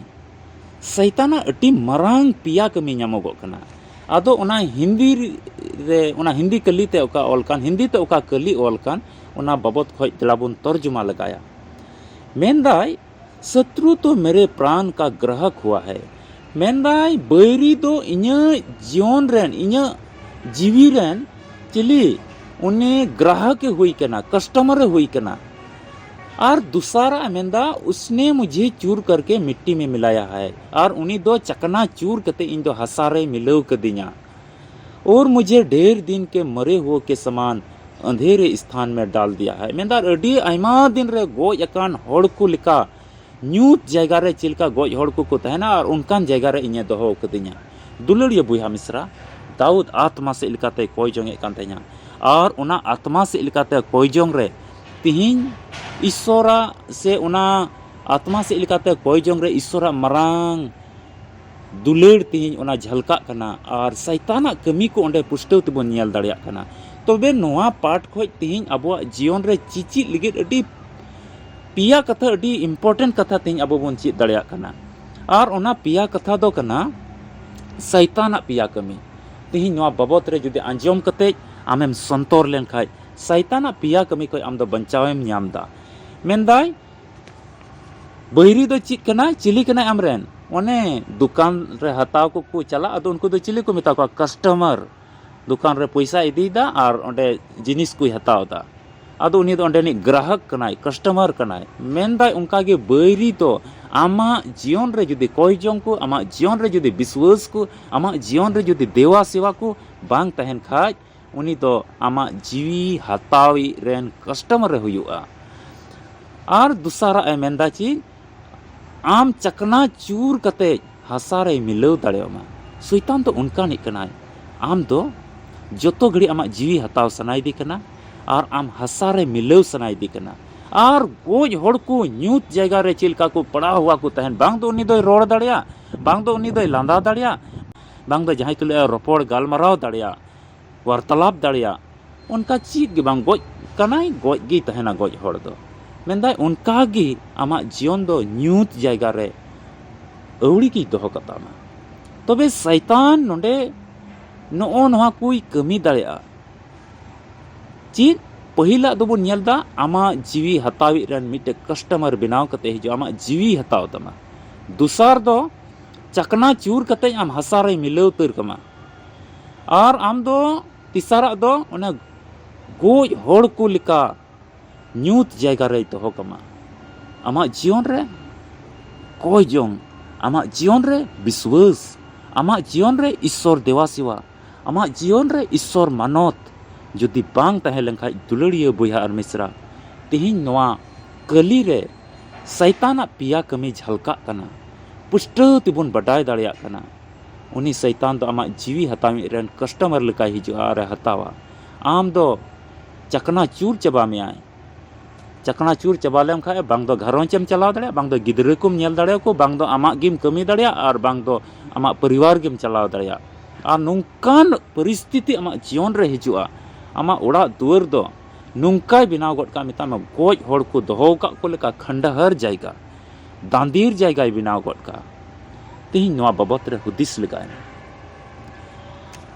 ᱥᱟᱭᱛᱟᱱᱟᱜ ᱟᱹᱰᱤ ᱢᱟᱨᱟᱝ ᱯᱮᱭᱟ ᱠᱟᱹᱢᱤ ᱧᱟᱢᱚᱜᱚᱜ ᱠᱟᱱᱟ᱾ ᱟᱫᱚ ᱚᱱᱟ ᱦᱤᱱᱫᱤ ᱨᱮ, ᱚᱱᱟ ᱦᱤᱱᱫᱤ ᱠᱟᱹᱞᱤ ᱛᱮ ᱚᱠᱟ ᱚᱞ ᱠᱟᱱ, ᱦᱤᱱᱫᱤ ᱛᱮ ᱚᱠᱟ ᱠᱟᱹᱞᱤ ᱚᱞ ᱠᱟᱱ, ᱚᱱᱟ ᱵᱟᱵᱚᱛ ᱠᱷᱚᱡ ᱛᱷᱚᱲᱟ ᱵᱚᱱ ᱛᱚᱨᱡᱚᱢᱟ ᱞᱮᱜᱟᱭᱟ᱾ ᱢᱮᱱᱫᱟᱭ, ᱥᱚᱛᱨᱩ ᱛᱚ ᱢᱮᱨᱮ ᱯᱨᱟᱱ ᱠᱟ ᱜᱨᱟᱦᱚᱠ ᱦᱩᱣᱟ ᱦᱟᱭ᱾ ᱢᱮᱱᱫᱟᱭ, ᱵᱟᱹᱭᱨᱤ ᱫᱚ ᱤᱧᱟᱹᱜ ᱡᱤᱭᱚᱱ ᱨᱮᱱ, ᱤᱧᱟᱹᱜ ᱡᱤᱣᱤ ᱨᱮᱱ ᱪᱤᱞᱤ, ᱩᱱᱤ ᱜᱨᱟᱦᱚᱠ ᱮ ᱦᱩᱭ ᱠᱟᱱᱟ, ᱠᱟᱥᱴᱚᱢᱟᱨ ᱮ ᱦᱩᱭ ᱠᱟᱱᱟ᱾ ᱟᱨ ᱫᱚᱥᱟᱨᱟᱜ ᱮ ᱢᱮᱱᱫᱟ, ᱩᱥᱱᱮ ᱢᱩᱡᱷᱮ ᱪᱩᱨ ᱠᱟᱨᱠᱮ ᱢᱤᱴᱴᱤ ᱢᱮ ᱢᱤᱞᱟᱭᱟ ᱦᱟᱭ, ᱟᱨ ᱩᱱᱤ ᱫᱚ ᱪᱟᱠᱱᱟ ᱪᱩᱨ ᱠᱟᱛᱮ ᱤᱧ ᱫᱚ ᱦᱟᱥᱟ ᱨᱮᱭ ᱢᱤᱞᱟᱹᱣ ᱠᱟᱹᱫᱤᱧᱟ᱾ ᱚᱨ ᱢᱩᱡᱷᱮ ᱰᱷᱮᱨ ᱫᱤᱱ ᱠᱮ ᱢᱟᱨᱮ ᱦᱩᱣᱟ ᱠᱮ ᱥᱟᱢᱟᱱ ᱟᱸᱫᱷᱮᱨᱮ ᱥᱛᱷᱟᱱ ᱢᱮ ᱰᱟᱞ ᱫᱤᱭᱟ ᱦᱟᱭ᱾ ᱢᱮᱱᱫᱟ, ᱟᱹᱰᱤ ᱟᱭᱢᱟ ᱫᱤᱱ ᱨᱮ ᱜᱚᱡ ᱟᱠᱟᱱ ᱦᱚᱲ ᱠᱚ ᱞᱮᱠᱟ ᱧᱩᱛ ᱡᱟᱭᱜᱟ ᱨᱮ ᱪᱮᱫ ᱞᱮᱠᱟ ᱜᱚᱡ ᱦᱚᱲ ᱠᱚᱠᱚ ᱛᱟᱦᱮᱱᱟ, ᱟᱨ ᱚᱱᱠᱟᱱ ᱡᱟᱭᱜᱟ ᱨᱮ ᱤᱧᱮ ᱫᱚᱦᱚ ᱠᱟᱹᱫᱤᱧᱟ᱾ ᱫᱩᱞᱟᱹᱲᱤᱭᱟᱹ ᱵᱚᱭᱦᱟ ᱢᱤᱥᱨᱟ, ᱫᱟᱣᱩᱫ ᱟᱛᱢᱟ ᱥᱮᱫ ᱞᱮᱠᱟᱛᱮ ᱠᱚᱭ ᱡᱚᱝ ᱮᱫ ᱠᱟᱱ ᱛᱟᱦᱮᱸᱱᱟ, ᱟᱨ ᱚᱱᱟ ᱟᱛᱢᱟ ᱥᱮᱫ ᱞᱮᱠᱟᱛᱮ ᱠᱚᱭ ᱡᱚᱝ ᱨᱮ ᱛᱤᱦᱤᱧ ᱤᱥᱥᱚᱨᱟᱜ ᱥᱮ ᱚᱱᱟ ᱟᱛᱢᱟ ᱥᱮᱫ ᱞᱮᱠᱟᱛᱮ ᱠᱚᱭ ᱡᱚᱝ ᱨᱮ ᱤᱥᱥᱚᱨᱟᱜ ᱢᱟᱨᱟᱝ ᱫᱩᱞᱟᱹᱲ ᱛᱤᱦᱤᱧ ᱚᱱᱟ ᱡᱷᱟᱞᱠᱟᱜ ᱠᱟᱱᱟ, ᱟᱨ ᱥᱟᱭᱛᱟᱱᱟᱜ ᱠᱟᱹᱢᱤ ᱠᱚ ᱚᱸᱰᱮ ᱯᱩᱥᱴᱟᱹᱣ ᱛᱮᱵᱚᱱ ᱧᱮᱞ ᱫᱟᱲᱮᱭᱟᱜ ᱠᱟᱱᱟ᱾ ᱛᱚᱵᱮ ᱱᱚᱣᱟ ᱯᱟᱴ ᱠᱷᱚᱡ ᱛᱤᱦᱤᱧ ᱟᱵᱚᱣᱟᱜ ᱡᱤᱭᱚᱱ ᱨᱮ ᱪᱮᱪᱮᱫ ᱞᱟᱹᱜᱤᱫ ᱟᱹᱰᱤ ᱯᱮᱭᱟ ᱠᱟᱛᱷᱟ, ᱟᱹᱰᱤ important ᱠᱟᱛᱷᱟ ᱛᱤᱦᱤᱧ ᱟᱵᱚ ᱵᱚᱱ ᱪᱮᱫ ᱫᱟᱲᱮᱭᱟᱜ ᱠᱟᱱᱟ᱾ ᱟᱨ ᱚᱱᱟ ᱯᱮᱭᱟ ᱠᱟᱛᱷᱟ ᱫᱚ ᱠᱟᱱᱟ ᱥᱟᱭᱛᱟᱱᱟᱜ ᱯᱮᱭᱟ ᱠᱟᱹᱢᱤ᱾ ᱛᱤᱦᱤᱧ ᱱᱚᱣᱟ ᱵᱟᱵᱚᱛ ᱨᱮ ᱡᱩᱫᱤ ᱟᱸᱡᱚᱢ ᱠᱟᱛᱮ ᱟᱢᱮᱢ ᱥᱚᱱᱛᱚᱨ ᱞᱮᱱᱠᱷᱟᱡ, ᱥᱟᱭᱛᱟᱱᱟᱜ ᱯᱮᱭᱟ ᱠᱟᱹᱢᱤ ᱠᱷᱚᱡ ᱟᱢ ᱫᱚ ᱵᱟᱧᱪᱟᱣᱮᱢ ᱧᱟᱢ ᱫᱟ᱾ ᱢᱮᱱᱫᱟᱭ, ᱵᱟᱹᱭᱨᱤ ᱫᱚ ᱪᱮᱫ ᱠᱟᱱᱟᱭ? ᱪᱤᱞᱤ ᱠᱟᱱᱟᱭ ᱟᱢᱨᱮᱱ? ᱚᱱᱮ ᱫᱚᱠᱟᱱ ᱨᱮ ᱦᱟᱛᱟᱣ ᱠᱚᱠᱚ ᱪᱟᱞᱟᱜ, ᱟᱫᱚ ᱩᱱᱠᱩ ᱫᱚ ᱪᱤᱞᱤ ᱠᱚ ᱢᱮᱛᱟ ᱠᱚᱣᱟ? ᱠᱟᱥᱴᱚᱢᱟᱨ᱾ ᱫᱚᱠᱟᱱ ᱨᱮ ᱯᱚᱭᱥᱟ ᱤᱫᱤᱭᱮᱫᱟ ᱟᱨ ᱚᱸᱰᱮ ᱡᱤᱱᱤᱥ ᱠᱚᱭ ᱦᱟᱛᱟᱣ ᱮᱫᱟ᱾ ᱟᱫᱚ ᱩᱱᱤ ᱫᱚ ᱚᱸᱰᱮᱱᱤᱡ ᱜᱨᱟᱦᱚᱠ ᱠᱟᱱᱟᱭ, ᱠᱟᱥᱴᱚᱢᱟᱨ ᱠᱟᱱᱟᱭ᱾ ᱢᱮᱱᱫᱟᱭ ᱚᱱᱠᱟᱜᱮ ᱵᱟᱹᱭᱨᱤ ᱫᱚ ᱟᱢᱟᱜ ᱡᱤᱭᱚᱱ ᱨᱮ ᱡᱩᱫᱤ ᱠᱚᱭ ᱡᱚᱝ ᱠᱚ, ᱟᱢᱟᱜ ᱡᱤᱭᱚᱱ ᱨᱮ ᱡᱩᱫᱤ ᱵᱤᱥᱣᱟᱹᱥ ᱠᱚ, ᱟᱢᱟᱜ ᱡᱤᱭᱚᱱ ᱨᱮ ᱡᱩᱫᱤ ᱫᱮᱣᱟ ᱥᱮᱣᱟ ᱠᱚ ᱵᱟᱝ ᱛᱟᱦᱮᱱ ᱠᱷᱟᱡ, ᱩᱱᱤ ᱫᱚ ᱟᱢᱟᱜ ᱡᱤᱣᱤ ᱦᱟᱛᱟᱣᱤᱡ ᱨᱮᱱ ᱠᱟᱥᱴᱚᱢᱟᱨ ᱮ ᱦᱩᱭᱩᱜᱼᱟ᱾ ᱟᱨ ᱫᱚᱥᱟᱨᱟᱜ ᱮ ᱢᱮᱱᱫᱟ ᱪᱮᱫ? ᱟᱢ ᱪᱟᱠᱱᱟ ᱪᱩᱨ ᱠᱟᱛᱮ ᱦᱟᱥᱟ ᱨᱮᱭ ᱢᱤᱞᱟᱹᱣ ᱫᱟᱲᱮᱭᱟᱢᱟ᱾ ᱥᱚᱭᱛᱟᱱ ᱫᱚ ᱚᱱᱠᱟᱱᱤᱡ ᱠᱟᱱᱟᱭ᱾ ᱟᱢ ᱫᱚ ᱡᱚᱛᱚ ᱜᱷᱟᱹᱲᱤᱡ ᱟᱢᱟᱜ ᱡᱤᱣᱤ ᱦᱟᱛᱟᱣ ᱥᱟᱱᱟᱭᱮᱫᱮ ᱠᱟᱱᱟ ᱟᱨ ᱟᱢ ᱦᱟᱥᱟ ᱨᱮ ᱢᱤᱞᱟᱹᱣ ᱥᱟᱱᱟᱭᱮᱫᱮ ᱠᱟᱱᱟ᱾ ᱟᱨ ᱜᱚᱡ ᱦᱚᱲ ᱠᱚ ᱧᱩᱛ ᱡᱟᱭᱜᱟ ᱨᱮ ᱪᱮᱫ ᱞᱮᱠᱟ ᱠᱚ ᱯᱟᱲᱟᱣ ᱦᱩᱣᱟ ᱠᱚ ᱛᱟᱦᱮᱱ, ᱵᱟᱝ ᱫᱚ ᱩᱱᱤ ᱫᱚᱭ ᱨᱚᱲ ᱫᱟᱲᱮᱭᱟᱜ, ᱵᱟᱝ ᱫᱚ ᱩᱱᱤ ᱫᱚᱭ ᱞᱟᱸᱫᱟ ᱫᱟᱲᱮᱭᱟᱜ, ᱵᱟᱝ ᱫᱚ ᱡᱟᱦᱟᱸᱭ ᱛᱩᱞᱩᱡ ᱮ ᱨᱚᱯᱚᱲ ᱜᱟᱞᱢᱟᱨᱟᱣ ᱫᱟᱲᱮᱭᱟᱜ, ᱣᱟᱨᱛᱟᱞᱟᱯ ᱫᱟᱲᱮᱭᱟᱜ, ᱚᱱᱠᱟ ᱪᱮᱫ ᱜᱮ ᱵᱟᱝ᱾ ᱜᱚᱡ ᱠᱟᱱᱟᱭ, ᱜᱚᱡ ᱜᱮᱭ ᱛᱟᱦᱮᱱᱟ ᱜᱚᱡ ᱦᱚᱲ ᱫᱚ᱾ ᱢᱮᱱᱫᱟᱭ ᱚᱱᱠᱟ ᱜᱮ ᱟᱢᱟᱜ ᱡᱤᱭᱚᱱ ᱫᱚ ᱧᱩᱛ ᱡᱟᱭᱜᱟ ᱨᱮ ᱟᱹᱣᱲᱤ ᱜᱮᱭ ᱫᱚᱦᱚ ᱠᱟᱛᱟᱢᱟ᱾ ᱛᱚᱵᱮ ᱥᱟᱭᱛᱟᱱ ᱱᱚᱰᱮ ᱱᱚᱜᱼᱚ ᱱᱚᱣᱟ ᱠᱚᱭ ᱠᱟᱹᱢᱤ ᱫᱟᱲᱮᱭᱟᱜᱼᱟ᱾ ᱪᱮᱫ? ᱯᱟᱹᱦᱤᱞᱟᱜ ᱫᱚᱵᱚᱱ ᱧᱮᱞ ᱮᱫᱟ, ᱟᱢᱟᱜ ᱡᱤᱣᱤ ᱦᱟᱛᱟᱣᱤᱡ ᱨᱮᱱ ᱢᱤᱫᱴᱮᱡ ᱠᱟᱥᱴᱚᱢᱟᱨ ᱵᱮᱱᱟᱣ ᱠᱟᱛᱮ ᱦᱤᱡᱩᱜᱼᱟ, ᱟᱢᱟᱜ ᱡᱤᱣᱤ ᱦᱟᱛᱟᱣ ᱛᱟᱢᱟ᱾ ᱫᱚᱥᱟᱨ ᱫᱚ ᱪᱟᱠᱱᱟ ᱪᱩᱨ ᱠᱟᱛᱮ ᱟᱢ ᱦᱟᱥᱟ ᱨᱮᱭ ᱢᱤᱞᱟᱹᱣ ᱩᱛᱟᱹᱨ ᱠᱟᱢᱟ᱾ ᱟᱨ ᱟᱢ ᱫᱚ ᱛᱮᱥᱟᱨᱟᱜ ᱫᱚ ᱚᱱᱟ ᱜᱚᱡ ᱦᱚᱲ ᱠᱚ ᱞᱮᱠᱟ ᱧᱩᱛ ᱡᱟᱭᱜᱟ ᱨᱮᱭ ᱫᱚᱦᱚ ᱠᱟᱢᱟ᱾ ᱟᱢᱟᱜ ᱡᱤᱭᱚᱱ ᱨᱮ ᱠᱚᱭ ᱡᱚᱝ, ᱟᱢᱟᱜ ᱡᱤᱭᱚᱱ ᱨᱮ ᱵᱤᱥᱣᱟᱹᱥ, ᱟᱢᱟᱜ ᱡᱤᱭᱚᱱ ᱨᱮ ᱤᱥᱥᱚᱨ ᱫᱮᱵᱟ ᱥᱮᱵᱟ, ᱟᱢᱟᱜ ᱡᱤᱭᱚᱱ ᱨᱮ ᱤᱥᱥᱚᱨ ᱢᱟᱱᱚᱛ ᱡᱩᱫᱤ ᱵᱟᱝ ᱛᱟᱦᱮᱸ ᱞᱮᱱᱠᱷᱟᱡ, ᱫᱩᱞᱟᱹᱲᱤᱭᱟᱹ ᱵᱚᱭᱦᱟ ᱟᱨ ᱢᱤᱥᱨᱟ, ᱛᱮᱦᱮᱧ ᱱᱚᱣᱟ ᱠᱟᱹᱞᱤ ᱨᱮ ᱥᱟᱭᱛᱟᱱᱟᱜ ᱯᱮᱭᱟ ᱠᱟᱹᱢᱤ ᱡᱷᱟᱞᱠᱟᱜ ᱠᱟᱱᱟ, ᱯᱩᱥᱴᱟᱹᱣ ᱛᱮᱵᱚᱱ ᱵᱟᱰᱟᱭ ᱫᱟᱲᱮᱭᱟᱜ ᱠᱟᱱᱟ᱾ ᱩᱱᱤ ᱥᱟᱭᱛᱟᱱ ᱫᱚ ᱟᱢᱟᱜ ᱡᱤᱣᱤ ᱦᱟᱛᱟᱣᱤᱡ ᱨᱮᱱ ᱠᱟᱥᱴᱚᱢᱟᱨ ᱞᱮᱠᱟᱭ ᱦᱤᱡᱩᱜᱼᱟ ᱟᱨᱮ ᱦᱟᱛᱟᱣᱟ᱾ ᱟᱢ ᱫᱚ ᱪᱟᱠᱱᱟ ᱪᱩᱨ ᱪᱟᱵᱟ ᱢᱮᱭᱟᱭ᱾ ᱪᱟᱠᱱᱟ ᱪᱩᱨ ᱪᱟᱵᱟ ᱞᱮᱢ ᱠᱷᱟᱡ, ᱵᱟᱝ ᱫᱚ ᱜᱷᱟᱨᱚᱸᱡᱽ ᱮᱢ ᱪᱟᱞᱟᱣ ᱫᱟᱲᱮᱭᱟᱜᱼᱟ, ᱵᱟᱝ ᱫᱚ ᱜᱤᱫᱽᱨᱟᱹ ᱠᱚᱢ ᱧᱮᱞ ᱫᱟᱲᱮᱭᱟᱠᱚ, ᱵᱟᱝ ᱫᱚ ᱟᱢᱟᱜ ᱜᱮᱢ ᱠᱟᱹᱢᱤ ᱫᱟᱲᱮᱭᱟᱜᱼᱟ, ᱟᱨ ᱵᱟᱝ ᱫᱚ ᱟᱢᱟᱜ ᱯᱚᱨᱤᱵᱟᱨ ᱜᱮᱢ ᱪᱟᱞᱟᱣ ᱫᱟᱲᱮᱭᱟᱜᱼᱟ᱾ ᱟᱨ ᱱᱚᱝᱠᱟᱱ ᱯᱚᱨᱤᱥᱛᱷᱤᱛᱤ ᱟᱢᱟᱜ ᱡᱤᱭᱚᱱ ᱨᱮ ᱦᱤᱡᱩᱜᱼᱟ, ᱟᱢᱟᱜ ᱚᱲᱟᱜ ᱫᱩᱣᱟᱹᱨ ᱫᱚ ᱱᱚᱝᱠᱟᱭ ᱵᱮᱱᱟᱣ ᱜᱚᱫ ᱠᱟᱜᱼᱟ, ᱢᱮᱛᱟᱜ ᱢᱮ, ᱜᱚᱡ ᱦᱚᱲ ᱠᱚ ᱫᱚᱦᱚ ᱟᱠᱟᱫ ᱠᱚ ᱞᱮᱠᱟ ᱠᱷᱟᱱᱰᱟᱦᱟᱨ ᱡᱟᱭᱜᱟ, ᱫᱟᱸᱫᱤᱨ ᱡᱟᱭᱜᱟᱭ ᱵᱮᱱᱟᱣ ᱜᱚᱫ ᱠᱟᱜᱼᱟ᱾ ᱛᱮᱦᱮᱧ ᱱᱚᱣᱟ ᱵᱟᱵᱚᱛ ᱨᱮ ᱦᱩᱫᱤᱥ ᱞᱮᱜᱟᱭ ᱢᱮ᱾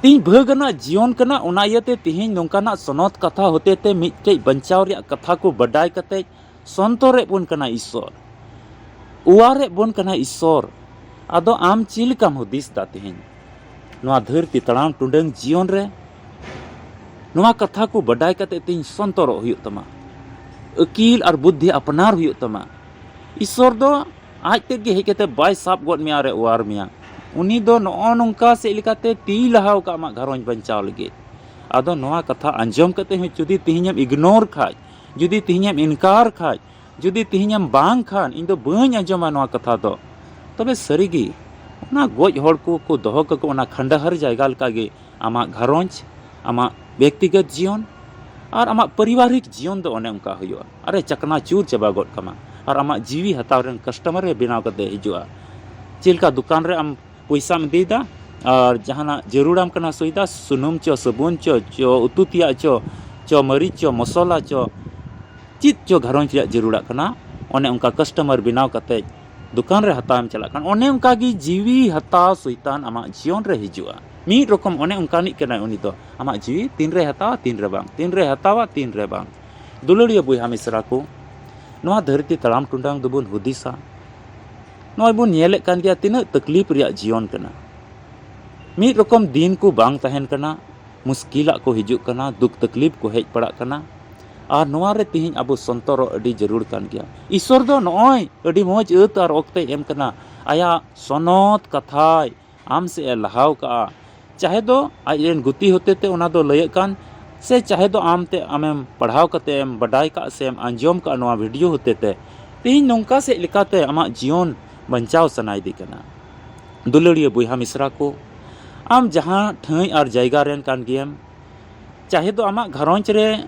ᱛᱮᱦᱮᱧ ᱵᱷᱟᱹᱜᱽ ᱟᱱᱟᱜ ᱡᱤᱭᱚᱱ ᱠᱟᱱᱟ, ᱚᱱᱟ ᱤᱭᱟᱹᱛᱮ ᱛᱮᱦᱮᱧ ᱱᱚᱝᱠᱟᱱᱟᱜ ᱥᱚᱱᱚᱛ ᱠᱟᱛᱷᱟ ᱦᱚᱛᱮ ᱛᱮ ᱢᱤᱫᱴᱮᱡ ᱵᱟᱧᱪᱟᱣ ᱨᱮᱭᱟᱜ ᱠᱟᱛᱷᱟ ᱠᱚ ᱵᱟᱰᱟᱭ ᱠᱟᱛᱮ ᱥᱚᱱᱛᱚᱨᱮᱫ ᱵᱚᱱ ᱠᱟᱱᱟ ᱤᱥᱥᱚᱨ, ᱚᱣᱟᱨᱮᱫ ᱵᱚᱱ ᱠᱟᱱᱟ ᱤᱥᱥᱚᱨ᱾ ᱟᱫᱚ ᱟᱢ ᱪᱮᱫ ᱞᱮᱠᱟᱢ ᱦᱩᱫᱤᱥ ᱫᱟ ᱛᱮᱦᱮᱧ ᱱᱚᱣᱟ ᱫᱷᱟᱹᱨᱛᱤ ᱛᱟᱲᱟᱢ ᱴᱩᱰᱟᱹᱝ ᱡᱤᱭᱚᱱ ᱨᱮ? ᱱᱚᱣᱟ ᱠᱟᱛᱷᱟ ᱠᱚ ᱵᱟᱰᱟᱭ ᱠᱟᱛᱮ ᱛᱮᱦᱮᱧ ᱥᱚᱱᱛᱚᱨᱚᱜ ᱦᱩᱭᱩᱜ ᱛᱟᱢᱟ, ᱟᱹᱠᱤᱞ ᱟᱨ ᱵᱩᱫᱽᱫᱷᱤ ᱟᱯᱱᱟᱨ ᱦᱩᱭᱩᱜ ᱛᱟᱢᱟ᱾ ᱤᱥᱥᱚᱨ ᱫᱚ ᱟᱡ ᱛᱮᱫ ᱜᱮ ᱦᱮᱡ ᱠᱟᱛᱮ ᱵᱟᱭ ᱥᱟᱵ ᱜᱚᱫ ᱢᱮᱭᱟ ᱟᱨᱮ ᱚᱣᱟᱨ ᱢᱮᱭᱟ᱾ ᱩᱱᱤ ᱫᱚ ᱱᱚᱜᱼᱚ ᱱᱚᱝᱠᱟ ᱥᱮᱫ ᱞᱮᱠᱟᱛᱮ ᱛᱤ ᱞᱟᱦᱟᱣ ᱠᱟᱜ ᱟᱢᱟᱜ ᱜᱷᱟᱨᱚᱸᱡᱽ ᱵᱟᱧᱪᱟᱣ ᱞᱟᱹᱜᱤᱫ᱾ ᱟᱫᱚ ᱱᱚᱣᱟ ᱠᱟᱛᱷᱟ ᱟᱸᱡᱚᱢ ᱠᱟᱛᱮ ᱦᱚᱸ ᱡᱩᱫᱤ ᱛᱮᱦᱮᱧᱮᱢ ᱤᱜᱽᱱᱳᱨ ᱠᱷᱟᱡ, ᱡᱩᱫᱤ ᱛᱮᱦᱮᱧᱮᱢ ᱤᱱᱠᱟᱨ ᱠᱷᱟᱡ, ᱡᱩᱫᱤ ᱛᱮᱦᱮᱧᱮᱢ ᱵᱟᱝ ᱠᱷᱟᱱ, ᱤᱧ ᱫᱚ ᱵᱟᱹᱧ ᱟᱸᱡᱚᱢᱟ ᱱᱚᱣᱟ ᱠᱟᱛᱷᱟ ᱫᱚ, ᱛᱚᱵᱮ ᱥᱟᱹᱨᱤᱜᱮ ᱚᱱᱟ ᱜᱚᱡ ᱦᱚᱲ ᱠᱚ ᱠᱚ ᱫᱚᱦᱚ ᱠᱟᱠᱚ ᱚᱱᱟ ᱠᱷᱟᱱᱰᱟᱦᱟᱨ ᱡᱟᱭᱜᱟ ᱞᱮᱠᱟᱜᱮ ᱟᱢᱟᱜ ᱜᱷᱟᱨᱚᱸᱡᱽ, ᱟᱢᱟᱜ ᱵᱮᱠᱛᱤᱜᱚᱛ ᱡᱤᱭᱚᱱ ᱟᱨ ᱟᱢᱟᱜ ᱯᱟᱨᱤᱵᱟᱨᱤᱠ ᱡᱤᱭᱚᱱ ᱫᱚ ᱚᱱᱮ ᱚᱱᱠᱟ ᱦᱩᱭᱩᱜᱼᱟ᱾ ᱟᱨᱮ ᱪᱟᱠᱱᱟ ᱪᱩᱨ ᱪᱟᱵᱟ ᱜᱚᱫ ᱠᱟᱢᱟ ᱟᱨ ᱟᱢᱟᱜ ᱡᱤᱣᱤ ᱦᱟᱛᱟᱣ ᱨᱮᱱ ᱠᱟᱥᱴᱚᱢᱟᱨ ᱮ ᱵᱮᱱᱟᱣ ᱠᱟᱛᱮ ᱦᱤᱡᱩᱜᱼᱟ᱾ ᱪᱮᱫ ᱞᱮᱠᱟ ᱫᱚᱠᱟᱱ ᱨᱮ ᱟᱢ ᱯᱚᱭᱥᱟᱢ ᱤᱫᱤᱭᱮᱫᱟ ᱟᱨ ᱡᱟᱦᱟᱱᱟᱜ ᱡᱟᱹᱨᱩᱲᱟᱢ ᱠᱟᱱᱟ ᱥᱚᱭᱫᱟ, ᱥᱩᱱᱩᱢ ᱪᱚ, ᱥᱟᱵᱚᱱ ᱪᱚ, ᱪᱚ ᱩᱛᱩ ᱛᱮᱭᱟᱜ ᱪᱚ, ᱪᱚ ᱢᱟᱹᱨᱤᱪ ᱪᱚ, ᱢᱚᱥᱚᱞᱟ ᱪᱚ, ᱪᱮᱫ ᱪᱚ ᱜᱷᱟᱨᱚᱸᱡᱽ ᱨᱮᱭᱟᱜ ᱡᱟᱹᱨᱩᱲᱟᱜ ᱠᱟᱱᱟ, ᱚᱱᱮ ᱚᱱᱠᱟ ᱠᱟᱥᱴᱚᱢᱟᱨ ᱵᱮᱱᱟᱣ ᱠᱟᱛᱮ ᱫᱚᱠᱟᱱ ᱨᱮ ᱦᱟᱛᱟᱣ ᱮᱢ ᱪᱟᱞᱟᱜ ᱠᱟᱱᱟ᱾ ᱚᱱᱮ ᱚᱱᱠᱟ ᱜᱮ ᱡᱤᱣᱤ ᱦᱟᱛᱟᱣ ᱥᱚᱭᱛᱟᱱ ᱟᱢᱟᱜ ᱡᱤᱭᱚᱱ ᱨᱮ ᱦᱤᱡᱩᱜᱼᱟ᱾ ᱢᱤᱫ ᱨᱚᱠᱚᱢ ᱚᱱᱮ ᱚᱱᱠᱟᱱᱤᱡ ᱠᱟᱱᱟᱭ ᱩᱱᱤ ᱫᱚ᱾ ᱟᱢᱟᱜ ᱡᱤᱣᱤ ᱛᱤᱱ ᱨᱮ ᱦᱟᱛᱟᱣᱟ, ᱛᱤᱱ ᱨᱮ ᱵᱟᱝ, ᱛᱤᱱ ᱨᱮ ᱦᱟᱛᱟᱣᱟ, ᱛᱤᱱ ᱨᱮ ᱵᱟᱝ᱾ ᱫᱩᱞᱟᱹᱲᱤᱭᱟᱹ ᱵᱚᱭᱦᱟ ᱢᱤᱥᱨᱟ ᱠᱚ, ᱱᱚᱣᱟ ᱫᱷᱟᱹᱨᱛᱤ ᱛᱟᱲᱟᱢ ᱴᱩᱰᱟᱹᱝ ᱫᱚᱵᱚᱱ ᱦᱩᱫᱤᱥᱟ᱾ ᱱᱚᱜᱼᱚᱭ ᱵᱚᱱ ᱧᱮᱞᱮᱫ ᱠᱟᱱ ᱜᱮᱭᱟ ᱛᱤᱱᱟᱹᱜ ᱛᱟᱠᱞᱤᱯ ᱨᱮᱭᱟᱜ ᱡᱤᱭᱚᱱ ᱠᱟᱱᱟ᱾ ᱢᱤᱫ ᱨᱚᱠᱚᱢ ᱫᱤᱱ ᱠᱚ ᱵᱟᱝ ᱛᱟᱦᱮᱱ ᱠᱟᱱᱟ, ᱢᱩᱥᱠᱤᱞᱟᱜ ᱠᱚ ᱦᱤᱡᱩᱜ ᱠᱟᱱᱟ, ᱫᱩᱠ ᱛᱟᱠᱞᱤᱯ ᱠᱚ ᱦᱮᱡ ᱯᱟᱲᱟᱜ ᱠᱟᱱᱟ᱾ ᱟᱨ ᱱᱚᱣᱟ ᱨᱮ ᱛᱤᱦᱤᱧ ᱟᱵᱚ ᱥᱚᱱᱛᱚᱨᱚᱜ ᱟᱹᱰᱤ ᱡᱟᱹᱨᱩᱲ ᱠᱟᱱ ᱜᱮᱭᱟ᱾ ᱤᱥᱥᱚᱨ ᱫᱚ ᱱᱚᱜᱼᱚᱭ ᱟᱹᱰᱤ ᱢᱚᱡᱽ ᱟᱹᱛ ᱟᱨ ᱚᱠᱛᱮᱭ ᱮᱢ ᱠᱟᱱᱟ, ᱟᱭᱟᱜ ᱥᱚᱱᱚᱛ ᱠᱟᱛᱷᱟᱭ ᱟᱢ ᱥᱮᱫ ᱮ ᱞᱟᱦᱟᱣ ᱠᱟᱜᱼᱟ᱾ ᱪᱟᱦᱮ ᱫᱚ ᱟᱡ ᱨᱮᱱ ᱜᱩᱛᱤ ᱦᱚᱛᱮ ᱛᱮ ᱚᱱᱟ ᱫᱚ ᱞᱟᱹᱭᱟᱹᱜ ᱠᱟᱱ, ᱥᱮ ᱪᱟᱦᱮ ᱫᱚ ᱟᱢ ᱛᱮ ᱟᱢᱮᱢ ᱯᱟᱲᱦᱟᱣ ᱠᱟᱛᱮ ᱮᱢ ᱵᱟᱰᱟᱭ ᱠᱟᱜ ᱥᱮ ᱮᱢ ᱟᱸᱡᱚᱢ ᱠᱟᱜ ᱱᱚᱣᱟ ᱵᱷᱤᱰᱤᱭᱳ ᱦᱚᱛᱮ ᱛᱮ, ᱛᱤᱦᱤᱧ ᱱᱚᱝᱠᱟ ᱥᱮᱫ ᱞᱮᱠᱟᱛᱮ ᱟᱢᱟᱜ ᱡᱤᱭᱚᱱ ᱵᱟᱧᱪᱟᱣ ᱥᱟᱱᱟᱭᱮᱫᱮ ᱠᱟᱱᱟ᱾ ᱫᱩᱞᱟᱹᱲᱤᱭᱟᱹ ᱵᱚᱭᱦᱟ ᱢᱤᱥᱨᱟ ᱠᱚ, ᱟᱢ ᱡᱟᱦᱟᱸ ᱴᱷᱟᱹᱭ ᱟᱨ ᱡᱟᱭᱜᱟ ᱨᱮᱱ ᱠᱟᱱ ᱜᱮᱭᱟᱢ, ᱪᱟᱦᱮ ᱫᱚ ᱟᱢᱟᱜ ᱜᱷᱟᱨᱚᱸᱡᱽ ᱨᱮ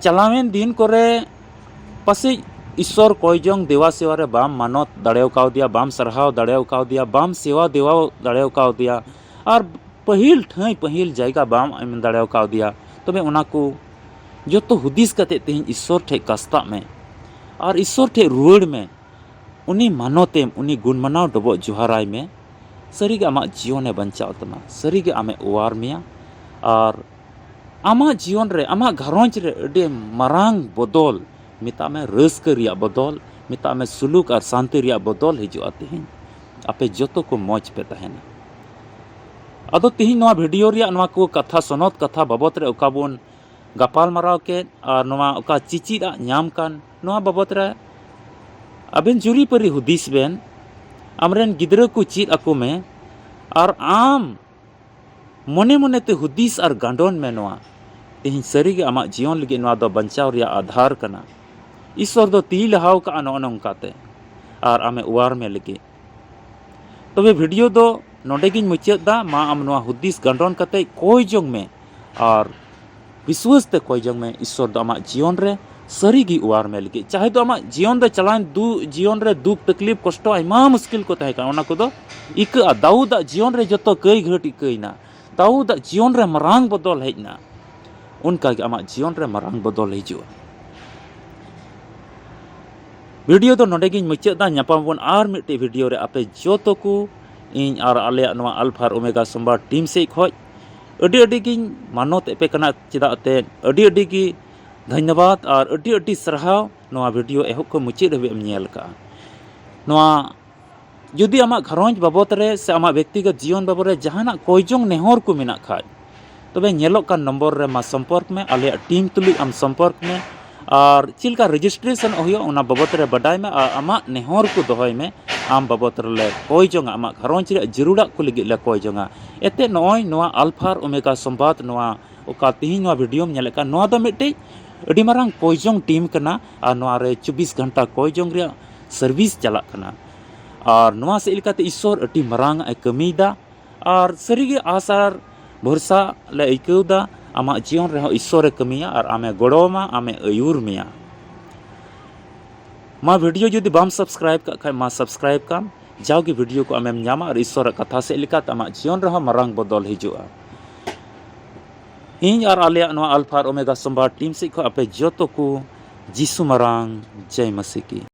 ᱪᱟᱞᱟᱣᱮᱱ ᱫᱤᱱ ᱠᱚᱨᱮ ᱯᱟᱥᱮᱡ ᱤᱥᱥᱚᱨ ᱠᱚᱭ ᱡᱚᱝ ᱫᱮᱣᱟ ᱥᱮᱣᱟ ᱨᱮ ᱵᱟᱢ ᱢᱟᱱᱚᱛ ᱫᱟᱲᱮ ᱠᱟᱣᱫᱮᱭᱟ, ᱵᱟᱢ ᱥᱟᱨᱦᱟᱣ ᱫᱟᱲᱮ ᱠᱟᱣᱫᱮᱭᱟ, ᱵᱟᱢ ᱥᱮᱣᱟ ᱫᱮᱣᱟ ᱫᱟᱲᱮ ᱠᱟᱣᱫᱮᱭᱟ, ᱟᱨ ᱯᱟᱹᱦᱤᱞ ᱴᱷᱟᱹᱭ ᱯᱟᱹᱦᱤᱞ ᱡᱟᱭᱜᱟ ᱵᱟᱢ ᱮᱢ ᱫᱟᱲᱮ ᱠᱟᱣᱫᱮᱭᱟ᱾ ᱛᱚᱵᱮ ᱚᱱᱟ ᱠᱚ ᱡᱚᱛᱚ ᱦᱩᱫᱤᱥ ᱠᱟᱛᱮ ᱛᱮᱦᱮᱧ ᱤᱥᱥᱚᱨ ᱴᱷᱮᱡ ᱠᱟᱥᱛᱟᱜ ᱢᱮ ᱟᱨ ᱤᱥᱥᱚᱨ ᱴᱷᱮᱡ ᱨᱩᱣᱟᱹᱲ ᱢᱮ᱾ ᱩᱱᱤ ᱢᱟᱱᱚᱛᱮᱢ, ᱩᱱᱤ ᱜᱩᱱ ᱢᱟᱱᱟᱣ ᱰᱚᱵᱚᱜ ᱡᱚᱦᱟᱨᱟᱭ ᱢᱮ᱾ ᱥᱟᱹᱨᱤᱜᱮ ᱟᱢᱟᱜ ᱡᱤᱭᱚᱱᱮ ᱵᱟᱧᱪᱟᱣ ᱛᱟᱢᱟ, ᱥᱟᱹᱨᱤᱜᱮ ᱟᱢᱮ ᱚᱣᱟᱨ ᱢᱮᱭᱟ᱾ ᱟᱨ ᱟᱢᱟᱜ ᱡᱤᱭᱚᱱ ᱨᱮ, ᱟᱢᱟᱜ ᱜᱷᱟᱨᱚᱸᱡᱽ ᱨᱮ ᱟᱹᱰᱤ ᱢᱟᱨᱟᱝ ᱵᱚᱫᱚᱞ, ᱢᱮᱛᱟᱜ ᱢᱮ ᱨᱟᱹᱥᱠᱟᱹ ᱨᱮᱭᱟᱜ ᱵᱚᱫᱚᱞ, ᱢᱮᱛᱟᱜ ᱢᱮ ᱥᱩᱞᱩᱠ ᱟᱨ ᱥᱟᱱᱛᱤ ᱨᱮᱭᱟᱜ ᱵᱚᱫᱚᱞ ᱦᱤᱡᱩᱜᱼᱟ ᱛᱮᱦᱮᱧ᱾ ᱟᱯᱮ ᱡᱚᱛᱚ ᱠᱚ ᱢᱚᱡᱽ ᱯᱮ ᱛᱟᱦᱮᱱᱟ᱾ ᱟᱫᱚ ᱛᱮᱦᱮᱧ ᱱᱚᱣᱟ ᱵᱷᱤᱰᱤᱭᱳ ᱨᱮᱭᱟᱜ ᱱᱚᱣᱟ ᱠᱚ ᱠᱟᱛᱷᱟ, ᱥᱚᱱᱚᱛ ᱠᱟᱛᱷᱟ ᱵᱟᱵᱚᱛ ᱨᱮ ᱚᱠᱟ ᱵᱚᱱ ᱜᱟᱯᱟᱞ ᱢᱟᱨᱟᱣ ᱠᱮᱫ ᱟᱨ ᱱᱚᱣᱟ ᱚᱠᱟ ᱪᱤᱪᱤᱫ ᱟᱜ ᱧᱟᱢ ᱠᱟᱱ, ᱱᱚᱣᱟ ᱵᱟᱵᱚᱛ ᱨᱮ ᱟᱵᱮᱱ ᱡᱩᱨᱤᱯᱟᱹᱨᱤ ᱦᱩᱫᱤᱥ ᱵᱮᱱ᱾ ᱟᱢᱨᱮᱱ ᱜᱤᱫᱽᱨᱟᱹ ᱠᱚ ᱪᱮᱫ ᱟᱠᱚ ᱢᱮ ᱟᱨ ᱟᱢ ᱢᱚᱱᱮ ᱢᱚᱱᱮᱛᱮ ᱦᱩᱫᱤᱥ ᱟᱨ ᱜᱟᱸᱰᱚᱱ ᱢᱮ ᱱᱚᱣᱟ᱾ ᱛᱮᱦᱮᱧ ᱥᱟᱹᱨᱤᱜᱮ ᱟᱢᱟᱜ ᱡᱤᱭᱚᱱ ᱞᱟᱹᱜᱤᱫ ᱱᱚᱣᱟ ᱫᱚ ᱵᱟᱧᱪᱟᱣ ᱨᱮᱭᱟᱜ ᱟᱫᱷᱟᱨ ᱠᱟᱱᱟ᱾ ᱤᱥᱥᱚᱨ ᱫᱚ ᱛᱤ ᱞᱟᱦᱟᱣ ᱠᱟᱜᱼᱟ ᱱᱚᱜᱼᱚ ᱱᱚᱝᱠᱟᱛᱮ ᱟᱨ ᱟᱢᱮ ᱚᱣᱟᱨ ᱢᱮ ᱞᱟᱹᱜᱤᱫ᱾ ᱛᱚᱵᱮ ᱵᱷᱤᱰᱤᱭᱳ ᱫᱚ ᱱᱚᱰᱮ ᱜᱤᱧ ᱢᱩᱪᱟᱹᱫ ᱫᱟ᱾ ᱢᱟ ᱟᱢ ᱱᱚᱣᱟ ᱦᱩᱫᱤᱥ ᱜᱟᱸᱰᱚᱱ ᱠᱟᱛᱮ ᱠᱚᱭ ᱡᱚᱝ ᱢᱮ ᱟᱨ ᱵᱤᱥᱣᱟᱹᱥ ᱛᱮ ᱠᱚᱭ ᱡᱚᱝ ᱢᱮ, ᱤᱥᱥᱚᱨ ᱫᱚ ᱟᱢᱟᱜ ᱡᱤᱭᱚᱱ ᱨᱮ ᱥᱟᱹᱨᱤ ᱜᱮ ᱚᱣᱟᱨ ᱢᱮ ᱞᱟᱹᱜᱤᱫ᱾ ᱪᱟᱦᱮ ᱫᱚ ᱟᱢᱟᱜ ᱡᱤᱭᱚᱱ ᱫᱚ ᱪᱟᱞᱟᱣᱮᱱ ᱫᱩ-, ᱡᱤᱭᱚᱱ ᱨᱮ ᱫᱩᱠ ᱛᱟᱠᱞᱤᱯ ᱠᱚᱥᱴᱚ ᱟᱭᱢᱟ ᱢᱩᱥᱠᱤᱞ ᱠᱚ ᱛᱟᱦᱮᱸ ᱠᱟᱱᱟ, ᱚᱱᱟ ᱠᱚᱫᱚ ᱤᱠᱟᱹᱜᱼᱟ᱾ ᱫᱟᱣᱩᱫᱟᱜ ᱡᱤᱭᱚᱱ ᱨᱮ ᱡᱚᱛᱚ ᱠᱟᱹᱭ ᱜᱷᱟᱹᱴ ᱤᱠᱟᱹᱭᱮᱱᱟ᱾ ᱫᱟᱣᱩᱫᱟᱜ ᱡᱤᱭᱚᱱ ᱨᱮ ᱢᱟᱨᱟᱝ ᱵᱚᱫᱚᱞ ᱦᱮᱡ ᱮᱱᱟ᱾ ᱚᱱᱠᱟᱜᱮ ᱟᱢᱟᱜ ᱡᱤᱭᱚᱱ ᱨᱮ ᱢᱟᱨᱟᱝ ᱵᱚᱫᱚᱞ ᱦᱤᱡᱩᱜᱼᱟ᱾ ᱵᱷᱤᱰᱤᱭᱳ ᱫᱚ ᱱᱚᱰᱮ ᱜᱤᱧ ᱢᱩᱪᱟᱹᱫ ᱫᱟ᱾ ᱧᱟᱯᱟᱢ ᱟᱵᱚᱱ ᱟᱨ ᱢᱤᱫᱴᱮᱡ ᱵᱷᱤᱰᱤᱭᱳ ᱨᱮ᱾ ᱟᱯᱮ ᱡᱚᱛᱚ ᱠᱚ, ᱤᱧ ᱟᱨ ᱟᱞᱮᱭᱟᱜ ᱱᱚᱣᱟ ᱟᱞᱯᱷᱟ ᱟᱨ ᱳᱢᱮᱜᱟ ᱥᱳᱢᱵᱟᱨ ᱴᱤᱢ ᱥᱮᱡ ᱠᱷᱚᱡ ᱟᱹᱰᱤ ᱟᱹᱰᱤ ᱜᱤᱧ ᱢᱟᱱᱚᱛ ᱮᱫ ᱯᱮ ᱠᱟᱱᱟ᱾ ᱪᱮᱫᱟᱜ ᱛᱮ ᱟᱹᱰᱤ ᱟᱹᱰᱤ ᱜᱮ ᱫᱷᱚᱱᱭᱚᱵᱟᱫ ᱟᱨ ᱟᱹᱰᱤ ᱟᱹᱰᱤ ᱥᱟᱨᱦᱟᱣ ᱱᱚᱣᱟ ᱵᱷᱤᱰᱤᱭᱳ ᱮᱦᱚᱵ ᱠᱷᱚᱱ ᱢᱩᱪᱟᱹᱫ ᱦᱟᱹᱵᱤᱡ ᱮᱢ ᱧᱮᱞ ᱠᱟᱜᱼᱟ᱾ ᱱᱚᱣᱟ ᱡᱩᱫᱤ ᱟᱢᱟᱜ ᱜᱷᱟᱨᱚᱸᱡᱽ ᱵᱟᱵᱚᱛ ᱨᱮ ᱥᱮ ᱟᱢᱟᱜ ᱵᱮᱠᱛᱤᱜᱚᱛ ᱡᱤᱭᱚᱱ ᱵᱟᱵᱚᱛ ᱨᱮ ᱡᱟᱦᱟᱱᱟᱜ ᱠᱚᱭᱡᱚᱝ ᱱᱮᱦᱚᱨ ᱠᱚ ᱢᱮᱱᱟᱜ ᱠᱷᱟᱡ, ᱛᱚᱵᱮ ᱧᱮᱞᱚᱜ ᱠᱟᱱ ᱱᱚᱢᱵᱚᱨ ᱨᱮ ᱢᱟ ᱥᱚᱢᱯᱚᱨᱠ ᱢᱮ, ᱟᱞᱮᱭᱟᱜ ᱴᱤᱢ ᱛᱩᱞᱩᱡ ᱟᱢ ᱥᱚᱢᱯᱚᱨᱠ ᱢᱮ᱾ ᱟᱨ ᱪᱮᱫ ᱞᱮᱠᱟ ᱨᱮᱡᱤᱥᱴᱨᱮᱥᱚᱱ ᱦᱩᱭᱩᱜᱼᱟ, ᱚᱱᱟ ᱵᱟᱵᱚᱫ ᱨᱮ ᱵᱟᱰᱟᱭ ᱢᱮ ᱟᱨ ᱟᱢᱟᱜ ᱱᱮᱦᱚᱨ ᱠᱚ ᱫᱚᱦᱚᱭ ᱢᱮ᱾ ᱟᱢ ᱵᱟᱵᱚᱫ ᱨᱮᱞᱮ ᱠᱚᱭ ᱡᱚᱝᱟ, ᱟᱢᱟᱜ ᱜᱷᱟᱨᱚᱸᱡᱽ ᱨᱮᱭᱟᱜ ᱡᱟᱹᱨᱩᱲᱟᱜ ᱠᱚ ᱞᱟᱹᱜᱤᱫ ᱞᱮ ᱠᱚᱭ ᱡᱚᱝᱟ᱾ ᱮᱱᱛᱮᱫ ᱱᱚᱜᱼᱚᱭ ᱱᱚᱣᱟ ᱟᱞᱯᱷᱟ ᱟᱨ ᱳᱢᱮᱜᱟ ᱥᱚᱢᱵᱟᱫ, ᱱᱚᱣᱟ ᱚᱠᱟ ᱛᱮᱦᱮᱧ ᱱᱚᱣᱟ ᱵᱷᱤᱰᱤᱭᱳᱢ ᱧᱮᱞᱮᱫ ᱠᱟᱱ, ᱱᱚᱣᱟ ᱫᱚ ᱢᱤᱫᱴᱤᱡ ᱟᱹᱰᱤ ᱢᱟᱨᱟᱝ ᱠᱚᱭ ᱡᱚᱝ ᱴᱤᱢ ᱠᱟᱱᱟ᱾ ᱟᱨ ᱱᱚᱣᱟ ᱨᱮ ᱪᱚᱵᱵᱤᱥ ᱜᱷᱚᱱᱴᱟ ᱠᱚᱭ ᱡᱚᱝ ᱨᱮᱭᱟᱜ ᱥᱟᱨᱵᱷᱤᱥ ᱪᱟᱞᱟᱜ ᱠᱟᱱᱟ᱾ ᱟᱨ ᱱᱚᱣᱟ ᱥᱮᱫ ᱞᱮᱠᱟᱛᱮ ᱤᱥᱥᱚᱨ ᱟᱹᱰᱤ ᱢᱟᱨᱟᱝ ᱟᱜ ᱮ ᱠᱟᱹᱢᱤᱭᱮᱫᱟ᱾ ᱟᱨ ᱥᱟᱹᱨᱤᱜᱮ ᱟᱥ ᱟᱨ ᱵᱷᱚᱨᱥᱟ ᱞᱮ ᱟᱹᱭᱠᱟᱹᱣ ᱮᱫᱟ, ᱟᱢᱟᱜ ᱡᱤᱭᱚᱱ ᱨᱮᱦᱚᱸ ᱤᱥᱥᱚᱨᱮ ᱠᱟᱹᱢᱤᱭᱟ ᱟᱨ ᱟᱢᱮ ᱜᱚᱲᱚ ᱟᱢᱟ, ᱟᱢᱮ ᱟᱹᱭᱩᱨ ᱢᱮᱭᱟ᱾ ᱢᱟ ᱵᱷᱤᱰᱤᱭᱳ ᱡᱩᱫᱤ ᱵᱟᱢ ᱥᱟᱵᱥᱠᱨᱟᱭᱤᱵ ᱠᱟᱜ ᱠᱷᱟᱡ, ᱢᱟ ᱥᱟᱵᱥᱠᱨᱟᱭᱤᱵ ᱠᱟᱢ᱾ ᱡᱟᱣᱜᱮ ᱵᱷᱤᱰᱤᱭᱳ ᱠᱚ ᱟᱢᱮᱢ ᱧᱟᱢᱟ ᱟᱨ ᱤᱥᱥᱚᱨᱟᱜ ᱠᱟᱛᱷᱟ ᱥᱮᱫ ᱞᱮᱠᱟᱛᱮ ᱟᱢᱟᱜ ᱡᱤᱭᱚᱱ ᱨᱮᱦᱚᱸ ᱢᱟᱨᱟᱝ ᱵᱚᱫᱚᱞ ᱦᱤᱡᱩᱜᱼᱟ᱾ ᱤᱧ ᱟᱨ ᱟᱞᱮᱭᱟᱜ ᱱᱚᱣᱟ ᱟᱞᱯᱷᱟ ᱟᱨ ᱳᱢᱮᱜᱟ ᱥᱚᱢᱵᱟᱫ ᱴᱤᱢ ᱥᱮᱫ ᱠᱷᱚᱱ ᱟᱯᱮ ᱡᱚᱛᱚ ᱠᱚ ᱡᱤᱥᱩ ᱢᱟᱨᱟᱝ ᱡᱟᱭ ᱢᱟᱥᱤ ᱠᱤ᱾